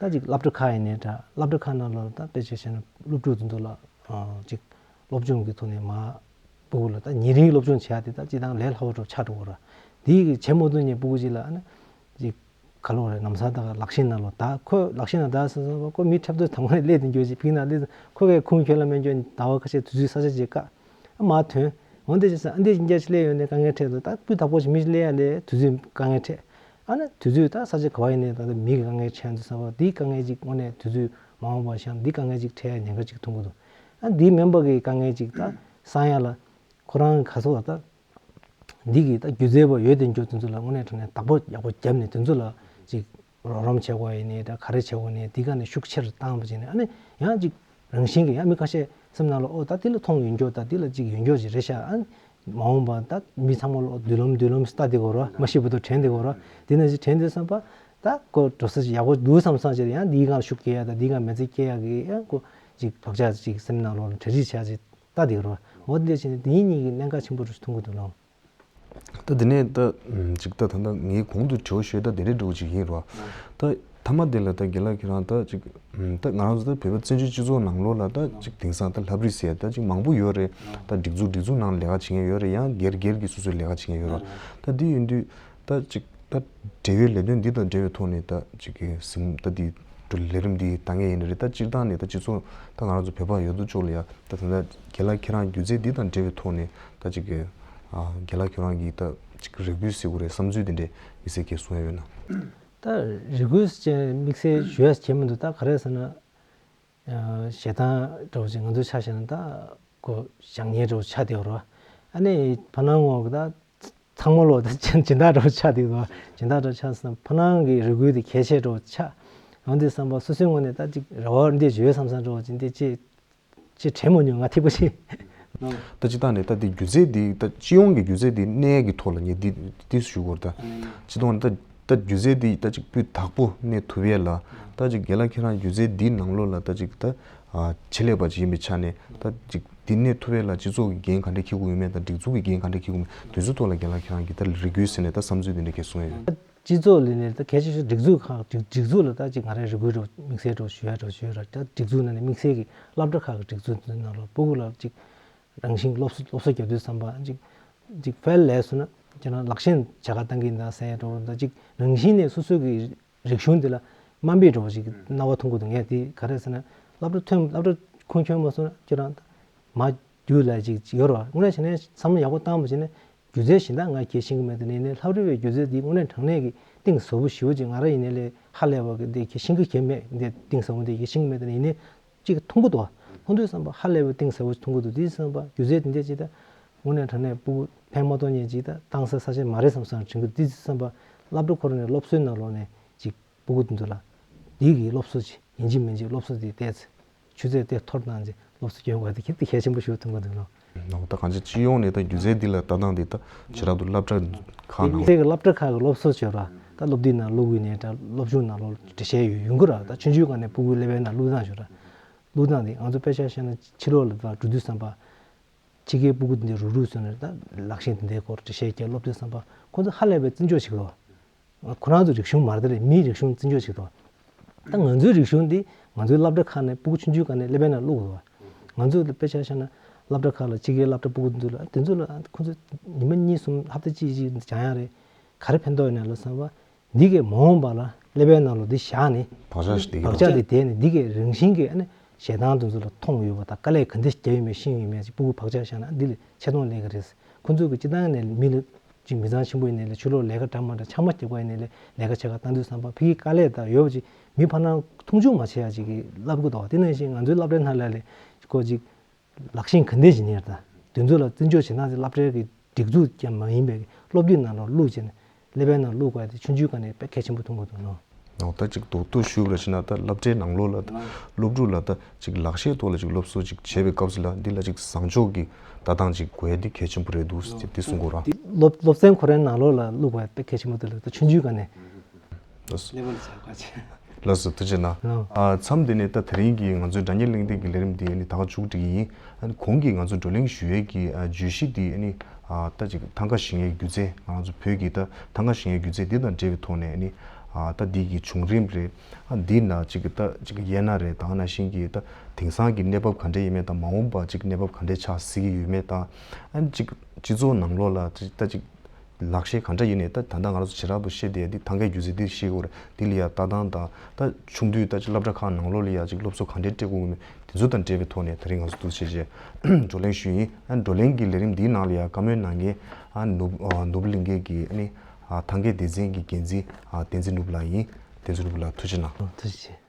ད་ཅིག་སློབ་གྲྭ་ཁག་ཡིན་ནའི་འདྲ། སློབ་གྲྭ་ཁག་ནང་ལ་ད་དཔེ་ཆ་བཞག་ན་སློབ་ཕྲུག་དེ་ཚོ་ལ་ཨ་ཅིག་སློབ་སྦྱོང་གི་ཐོག་ནས་མ་ཕྲུ་གུ་ལ་ད་ཉིན་རེའི་སློབ་སྦྱོང་བྱེད་ཡ་དེ་ད་སྤྱིར་བཏང་ལས་སླ་བོ་འདྲ་ཆགས་འགྲོ་གི་རེད། དེ་གི་བྱེད་མ་ཐུབ་མཁན་ཕྲུ་གུ་ཅིག་ལ་ཨ་ནི་ཅིག་ག་ལོ་རེད། ལམ་སང་ད་ལག་ཤེས་ནང་ལོགས་ད་ཁོས་ལག་ཤེས་ནང་ད་སོ་སོ་ཁོ་མི་འཁྲབ་སྟོན་དང་པོ་ནས་སླེབས་དེ་འགྱོ་ཅིག་ཕིག་ན་སླེབས་ཁོ་གས་ཁུངས་ཁྱོད་ལ་མེད་འགྱོ་ཟླ་བ་ཁ་ཤས་དུས་ཚོད་ས་ཆ་ཅིག་བཀག་ཨ་མ་ཐོན། འོན་ཏེ་བྱས་ཙང་ཨ་འདི་ཅིག་རྒྱ་ཆེ་ལས་ཡོད་ནས་དཀའ་ངལ་འཕྲད་འདུག་ད་སྤུས་དག་པོ་ཞིག་མི་ལས་ཡ་ལས་དུས་ཚོད་དཀའ་ངལ་འཕྲད། ཨ་ནི་དུས་ཚོད་ད་ས་ཆ་ག་བ་ཡིན་ནས་ད་ལྟ་མི་གི་དཀའ་ངལ་འཕྲད་འདུག་ཟེར་བ་འདིའི་དཀའ་ངལ་ཅིག་དངོས་གནས་དུས་ཚོད་མ་འོངས་པ་ཤང་འདི་དཀའ་ངལ་ཅིག་འཕྲད་ཡ་ཉེན་ཁ་ཅིག་མཐོང་གི་འདུག་ཨ་འདིའི་མེན་པ་གི་དཀའ་ངལ་ཅིག་ད་སང་ཡ་ལ་ཁོ་རང་ག་ཚོད་ད་འདི་གི་ད་སྒྱུ་རྩལ་པ་ཡོད་དེ་འགྱོ་དེ་ཚོ་ལ་དངོས་གནས་དྲང་གནས་བདག་པོ་ཡག་པོ་བརྒྱབ་ནས་དེ་ཚོ་ལ་ཅིག་རོགས་རམ་བྱེད་དགོས་ཡིན་ནའི་ད་ག་རེ་བྱེད་དགོས་ནའི་འདི་ག་ནས་ཤུགས་ཆེར་བཏང་བ་བྱས་ནས་ཨ་ནི་ཡང་ཅིག་རང་བཞིན་གྱི་ཡང་མི་ཁ་ཤས་སེམས་ནང་ལ་ཨོ་ད་འདི་ལ་མཐོང་ཡོད་འགྱོ་ད་འདི་ལ་ཅིག་ཡོད་འགྱོ་ཅིག་རེད་ཤག་ཨ་ནི་མ་འོངས་པ་ད་མི་ཚང་མ་ལ་ཨོ་མདུན་ལམ་མདུན་ལམ་ལྟ་བསྡད་དགོས་ར་མ་ཤེས་བར་དུ་དྲན་བསྡད་དགོས་ར་འདི་ནང་ཅིག་དྲན་དུས་ཙམ་པ་ད་ཁོ་འགྲོ་ས་ཅིག་ཡག་པོ་འདུག་བསམ་བསམ་ཅིག་ཡང་འདིའི་སྒང་ལ་ཤུགས་རྒྱག་ཡ་ད་འདིའི་སྒང་མེ་ལྩེ་སྐྱེ་ཡ་གི་ཡང་ཁོ་ཅིག་བག་ཆགས་ཅིག་སེམས་ནང་ལོགས་ལ་གྲ་སྒྲིག་བྱ་ཅིག་ལྟ་བསྡད་དགོས་ར་འོ་འདི་བྱས་ནས་འདིའི་གཉིས་ཀྱི་གནད་འགག་ཆེན་པོ་རུ་མཐོང་གི་འདུག་ལགས། ད་དེ་ནས་ད་ཅིག་ད་ད་ད་ངའི་གོང་དུ་དྲི་བ་ཞུས་ད་དེ་འདྲའི་འདྲ་བོ་ཅིག་ཡིན་རོ། ད་མཐའ་མ་དེ་ལ་ད་རྒན་ལགས་ཁྱེད་རང་ད་ཅིག་ད་ང་རང་ཚོ་ད་བོད་པ་བཙན་བྱོལ་སྤྱི་ཚོགས་ནང་ལོགས་ལ་ད་ཅིག་དེང་སང་ད་ལྷ་བྲིས་ཟེར་ད་ཅིག་མང་པོ་ཡོད་རེད། ད་སྒྲིག་འཛུགས་སྒྲིག་འཛུགས་ནང་ལས་ཀ་བྱེད་མཁན་ཡོད་རེད། ཡང་སྒེར་སྒེར་གྱི་སོ་སོའི་ལས་ཀ་བྱེད་མཁན་ཡོད་རེད། ད་དེ་ཡིན་དུས་ད་ཅིག་ད་འབྲེལ་ཡོད་ལས་དོན་འདི་དང་འབྲེལ་བའི་ཐོག་ནས་ད་ཅིག་གི་ཟིན་ད་འདི་ལས་རིམ་འདི་ལྟ་མཁན་ཡིན་ནི་རེད། ད་སྤྱིར་བཏང་ནས་ད་སྤྱི་ཚོགས་ད་ང་རང་ཚོ་བོད་པ་ཡོད་དོ་ཅོག་ལ་ཡ་ད་ད་ད་རྒན་ལགས་ཁྱེད་རང་སྒྱུ་རྩལ་འདི་དང་འབྲེལ་བའི་ཐོག་ནས་ད་ཅིག་གི་ཨ་རྒན་ལགས་ཁྱེད་རང་གིས་ད་ཅིག་རེ་སྐུལ་ཟེར་དགོས་རེད། བསམ་ཚུལ་འདི་འདྲས་དམིགས་བསལ་གྱི་གསུང་ཡ་ཡོད་ན། ད་རེ་སྐུལ་ཅན་དམིགས་བསལ་ཞུ་ཡ་བྱེད་མི་འདུག་ད་ག་རེ་ཟེར་ན། ཞེ་སྡང་འདྲ་བོ་ཅིག་ང་ཚོའི་ཆ་བཞག་ན་ད་ཁོ་བཞག་ཉེན་འདྲ་བོ་ཆགས་བསྡད་ཡོད་རེད་བ། ཨ་ནི་ཕ་ནང་ངོ་གི་ད་ཚང་མ་ལོ་ད་སྦྱིན་བདག་འདྲ་བོ་ཆགས་བསྡད་ཡོད་རེད་བ། སྦྱིན་བདག་འདྲ་བོ་ཆགས་སོང་ན་ཕ་ནང་གི་རེ་སྐུལ་དེ་གལ་ཆེ་འདྲ་བོ་ཆགས། འོན་ཏེ་བསམ་པ་སོ་སོའི་ངོས་ནས་ད་ཅིག་རེ་བ་འདི་བརྗོད་བསམ་བསམ་འདྲ་བོ་ཅིག་འདི་ཅི་ཅི་དྲན་མ་མྱོང་ང་ཐིག་པ་ཞིག་ད་སྤྱིར་བཏང་ནས་ད་འདི་སྒྱུ་རྩལ་འདི་ད་སྤྱི་ཡོངས་ཀྱི་སྒྱུ་རྩལ་འདི་གནས་ཀྱི་ཐོག་ལ་ངས་འདི་འདི་ཞུ་དགོས་རེད། ད་སྤྱིར་བཏང་ནས་ད་ད་སྒྱུ་རྩལ་འདི་ད་ཅིག་སྤུས་དག་པོ་གནས་ཐུབ་ཡས་ལ་ད་ཅིག་རྒན་ལགས་ཁྱེད་རང་སྒྱུ་རྩལ་འདིའི་ནང་ལོགས་ལ་ད་ཅིག་ད་ཨ་ཆེད་ལས་པ་ཅིག་ཡིན་པའི་ཆ་ནས་ད་ཅིག་འདི་གནས་ཐུབ་ཡས་ལ་སྤྱི་ཚོགས་ཀྱི་འགན་ག་འདྲ་འཁྱེར་དགོས་ཡོད་མེད་དང་སྒྲིག་འཛུགས་ཀྱི་འགན་ག་འདྲ་འཁྱེར་དགོས་མེད་དེ་ཚོའི་ཐོག་ལ་རྒན་ལགས་ཁྱེད་རང་གིས་ད་རེ་སྐུལ་ཟེར་ནས་ད་བསམ་ཚུལ་འདི་འདྲ་གས་གསུང་ཡས་ཡོད། སྤྱི་ཚོགས་ལས་ནས་ད་གལ་ཆེ་ཤོས་སྒྲིག་འཛུགས་ཁག་སྒྲིག་སྒྲིག་འཛུགས་ལ་ད་ཅིག་ང་རའི་རེ་སྐུལ་འདྲ་དམིགས་བསལ་འདྲ་ཞུ་ཡ་འདྲ་ཞུ་ཡ་ར། ད་སྒྲིག་འཛུགས་ནང་ནས་དམིགས་བསལ་གྱི་སློབ་གྲྭ་ཁག་གི་སྒྲིག་འཛུགས་ནང་ལ་ཕྲུ་གུ་ལ་ཅིག་རང་བཞིན་སློབ་གསོ་སློབ་གསོ་རྒྱག་དུས་ཙམ་པ་ཅིག་ཅིག་ཕལ་ལས་སུ་ན་ཁྱེད་རང་ལག་ཤེས་བྱ་དགའ་བཏང་གི་ཡིན་ད་ཟེར་ཡ་འདྲ་བོ་ད་ཅིག་རང་བཞིན་ནས་སོ་སོ་གི་རིག་གཞུང་འདི་ལ་དམའ་འབེབས་འདྲ་བོ་ཅིག་སྣང་བ་མཐོང་གི་འདུག་ངས་དེ་ག་རེ་ཟེར་ན་སློབ་གྲྭ་ཐོན་སློབ་གྲྭ་ཁུངས་འཁྱོལ་མ་སོང་ན་ཁྱེད་རང་མ་རྒྱུད་ལ་ཅིག་ཡོད་རེད་བ། དངོས་གནས་བྱས་ན་བསམ་བློ་ཡག་པོ་བཏང་བ་བྱས་ན། སྒྱུ་རྩལ་གཞན་དག་ང་གལ་ཤེས་ཀྱི་མེད་དེ་ནས་ནས་ལྷ་བྲིས་པའི་སྒྱུ་རྩལ་འདི་དངོས་གནས་དྲང་གནས་ཀྱི་གཏིང་ཟབ་པོ་ཞེ་པོ་ཅིག་ང་རང་ཡིན་ནའི་ལས་ཧ་ལས་པ་གི་འདི་གལ་ཤེས་ཀྱི་གལ་མེད་འདི་གཏིང་ཟབ་པོ་འདི་གལ་ཤེས་ཀྱི་མེད་དེ་ནས་ཡིན་ནའི་ཅིག་མཐོང་གི་འདུག་མཐོང་དུས་བསམ་པ་ཧ་ལས་པའི་གཏིང་ཟབ་པོ་མཐོང་གི་འདུག་དེ་བསམ་པ་སྒྱུ་རྩལ་འདི་འདྲ་ཅིག་ད་དངོས་གནས་དྲང་གནས་ཕྲུ་གུ་ཕན་མ་ཐོགས་མཁན་ཅིག་ད་བཏང་ས་ས་ཆ་མ་རེད་བསམ་བསམ་དྲན་གི་འདུག་དེ་བསམ་པ་སློབ་གྲྭ་ཁོ་རང་ནས་སློབ་གསོའི་ནང་ལོགས་ནས་ཅིག་ཕྲུ་གུ་དེ་ཚོ་ལ་འདི་གི་སློབ་གསོ་ཅིག་ཡིན་གཅིག་མིན་གཅིག་སློབ་གསོ་འདི་བལྟས་ཚེ། ཆུ་ཚད་དེ་མཐོར་བཏང་ཅིག་སློབ་གསོ་སྐྱོན་དགོས་དེ་གལ་ཆེན་པོ་ཞིག་མཐོང་གི་འདུག་ལོ། ནོ་ད་གང་ཅི་སྤྱི་ཡོངས་ནས་ད་སྒྱུ་རྩལ་འདི་ལ་ལྟ་སྟངས་འདི་ད་ཇེ་རབ་ཏུ་སློབ་གྲྭ་ཁག་ནང་སློབ་གྲྭ་ཁག་གི་སློབ་གསོ་བྱེད་ར་ད་སློབ་དེབ་ནང་ཀློག་དགོས་ནས་ད་སློབ་སྦྱོང་ནང་ལོགས་འགྲེལ་བཤད་ཡོང་གི་ར། ད་ཆུང་ཆུང་སྒང་ནས་སྤུ་གུ་ཀླད་པའི་ནང་བླུག་སྟངས་ཞུ་ར། བླུག་སྟངས་འདི་ང་ཚོ་དཔེ་ཆ་བཞག་ན་ཕྱི་ལོགས་ལ་ད་འགྲོ་དུས་ཙམ་པ། ཕྱི་རྒྱལ་སྤུ་གུ་འདི་རུག་རུག་བཟོས་ནས་ད་ལག་ཤེས་འདི་འདྲའི་སྐོར་འགྲེལ་བཤད་རྒྱག་སློབ་དུས་ཙམ་པ་ཁོང་ཚོ་ཧ་ལས་པའི་བརྩི་འཇོག་བྱེད་ཀྱི་འདུག་ཁོ་རང་ཚོ་རིག་གཞུང་མ་རེད་དེ་རེད། མིའི་རིག་གཞུང་བརྩི་འཇོག་བྱེད་ཀྱི་འདུག་ད་ང་ཚོའི་རིག་གཞུང་འདི་ང་ཚོའི་སློབ་གྲྭ་ཁག་ནས་སྤུ་གུ་ཆུང་ཆུང་སྒང་ནས་ཀླད་པའི་ནང་བླུག་དགོས། ང་ཚོ་དཔེ་ཆ་བཞག་ན་སློབ་གྲྭ་ཁག་ལ་ཕྱི་རྒྱལ་སློབ་གྲྭ་སྤུ་གུ་འདི་ཚོ་ལ་དེ་ཚོ་ལ་ཁོ་ཚོ་ཉི་མ་གཉིས་གསུམ་ཧབ་ཏ་གཅིག་གཅིག་སྦྱང་ཡག་རེད། ག་རེ་ཕན་ཐོགས་ཡོད་ན་ལབ་བསམ་པ། འདི་གས་མ་འོངས་པ་ལ་ཀླད་པའི་ནང་ལོགས་འདི་བཞག་ནས་བག་ཆགས་ཤིག་བསྡད་ཀྱི་བག་རེད། ཆགས་འདི་བསྡད་ནས་འདི་གས་རང་བཞིན་གྱིས་ཨ་ནི་ཞེ་སྡང་དེ་ཚོ་ལ་མཐོང་ཡོད་པ་དང་དཀའ་ལས་ག་འདྲ་ཞིག་བརྒྱབ་ཡོད་མེད་ཤེས་ཡོད་མེད་ཅིག་སྤུ་གུ་བག་ཆགས་བཞག་ན་འདི་ལ་ཆེ་མཐོང་སླེབས་ཀྱི་རེད། ཁོ་ཚོ་གི་སྤྱིར་བཏང་ནས་མི་ལ་ཅིག་མི་ཚང་ཆེན་པོ་ཡིན་ནའི་ལས་ཕྱི་ལོགས་ལས་ཀ་འདྲ་མ་འདྲ་ཆ་མ་རྒྱག་པ་ཡིན་ནའི་ལས་ལས་ཀ་བྱེད་ག་བཏང་དུས་ཙམ་པ་ཕ་གིའི་དཀའ་ལས་དང་ཡོད་པ་ཅིག་མི་ཕར་ནང་མཐོང་ཆུང་མ་བྱེད་ཡག་ཅིག་གི་བསླབ་ཀྱི་འདུག་དེ་ནང་བཞིན་ང་ཚོའི་སློབ་གྲྭའི་ནང་ལ་ལས་ཁོ་ཅིག་ལག་ཤེས་ག་འདྲས་ཤིག་ནས་ད་དེ་ཚོ་ལ་བརྩི་འཇོག་བྱེད་སྟངས་དེ་སློབ་གྲྭའི་གི་སྒྲིག་འཛུགས་ཀྱང་མ་ཡིན་པའི་སློབ་དེབ་ནང་ལ་བླུགས་བྱས་ནས་ཀླད་པའི་ནང་བླུགས་དགོས་དེ་ཆུང་ཆུང་སྒང་ནས་དཔེ་གལ་ཆེན་པོ་མཐོང་གི་འདུག་ནོ། འོ་ད་ཅིག་རྡོག་རྡོག་ཞུས་པ་ཞིག་ན་ད་སློབ་གྲྭའི་ནང་ལོགས་ལ་ད་སློབ་ཕྲུག་ལ་ད་ཅིག་ལག་ཤེས་ཐོག་ལ་ཅིག་སློབ་གསོ་ཅིག་བྱེད་པའི་སྐབས་སུ་ལ་འདི་ལ་ཅིག་བཟང་ཕྱོགས་ཀྱི་ལྟ་སྟངས་ཅིག་དགོས་ཡ་འདི་གལ་ཆེན་པོ་རེད་འདུག་ཟེར་འདི་གསུང་དགོས་ར། སློབ་སློབ་ཚན་ཁོ་རའི་ནང་ལོགས་ལ་བླུགས་པ་དཔེ་གལ་ཆེན་པོ་འདུག་ལ་ད་ཆུང་ཆུང་སྒང་ནས། ལགས་སོ། ཀླད་པ་ལ་བྱ་དགའ་ཆེ། ལགས་སོ་ཐུགས་རྗེ་གནང་། ཨ། ཨ་མཚམས་འདི་ནས་ད་དེ་རིང་གི་ང་ཚོའི་སྒྲ་སྙན་གླེང་སྟེགས་ཀྱི་ལས་རིམ་འདི་ནི་ད་ག་མཇུག་སྒྲིལ་གྱི་ཡིན། ཨ་ནི་གོང་གི་ང་ཚོ་བགྲོ་གླེང་ཞུ་ཡས་ཀྱི་ཨ་བརྗོད་གཞི་འདི་ནི་ཨ་ད་ཅིག་ཐང་ག་བཞེངས་ཡས་སྒྱུ་རྩལ་ང་ཚོ་བོད་ཀྱི་ད་ཐང་ག་བཞེངས་ཡས་སྒྱུ་རྩལ་འདི་དང་འབྲེལ་བའི་ཐོག་ནས་ནི་ཨ་ད་འདི་གི་བྱུང་རིམ་རེད། ཨ་འདི་ན་ཅིག་ད་ཅིག་དབྱེ་ན་རེད་ད་ག་ནང་བཞིན་གྱི་ད་དེང་སང་གི་གནས་བབ་ག་འདྲ་ཡིན་མེད་དང་མ་འོངས་པ་ཅིག་གནས་བབ་ག་འདྲ་ཆགས་སྲིད་ཀྱི་ཡོད་མེད་དང་ཨ་ནི་ཅིག་སྤྱི་ཚོགས་ནང་ལོགས་ལ་ཅིག་ད་ཅིག་ལག་ཤེས་ག་འདྲ་ཡིན་ནའི་ད་ད་ལྟ་ང་རང་ཚོ་བྱེ་བྲག་ཏུ་བཤད་བསྡད་ཡ་འདི་ཐང་གའི་སྒྱུ་རྩལ་འདི་ཤེས་དགོས་རེད། འདི་ལ་ཡ་ལྟ་སྟངས་དང་ད་ཆུང་དུས་ད་ཅིག་སློབ་གྲྭ་ཁག་ནང་ལོགས་ལ་ཡ་ཅིག་སློབ་གསོ་ག་འདྲས་སྤྲད་དགོས་ཀྱི་མེད་དེ་ཚོ་དང་འབྲེལ་བའི་ཐོག་ནས་དེ་རིང་ང་ཚོ་འདུག་བྱས་རྗེས་བགྲོ་གླེང་ཞུས་ཡིན། ཨ་བགྲོ་གླེང་གི་ལས་རིམ་འདིའི་ནང་ལ་ཡ་བཀའ་མོལ་གནང་མཁན་ཨ་ནུབ་ཨ་ནུབ་གླིང་གའི་གི་ཨ་ནི་ཨ་ཐང་གའི་སྡེ་ཚན་གྱི་འགན་འཛིན་ཨ་བསྟན་འཛིན་ནོར་བུ་ལགས་ཡིན། བསྟན་འཛིན་ནོར་བུ་ལགས་ཐུགས་རྗེ་གནང་། ཐུགས་རྗེ་ཆེ།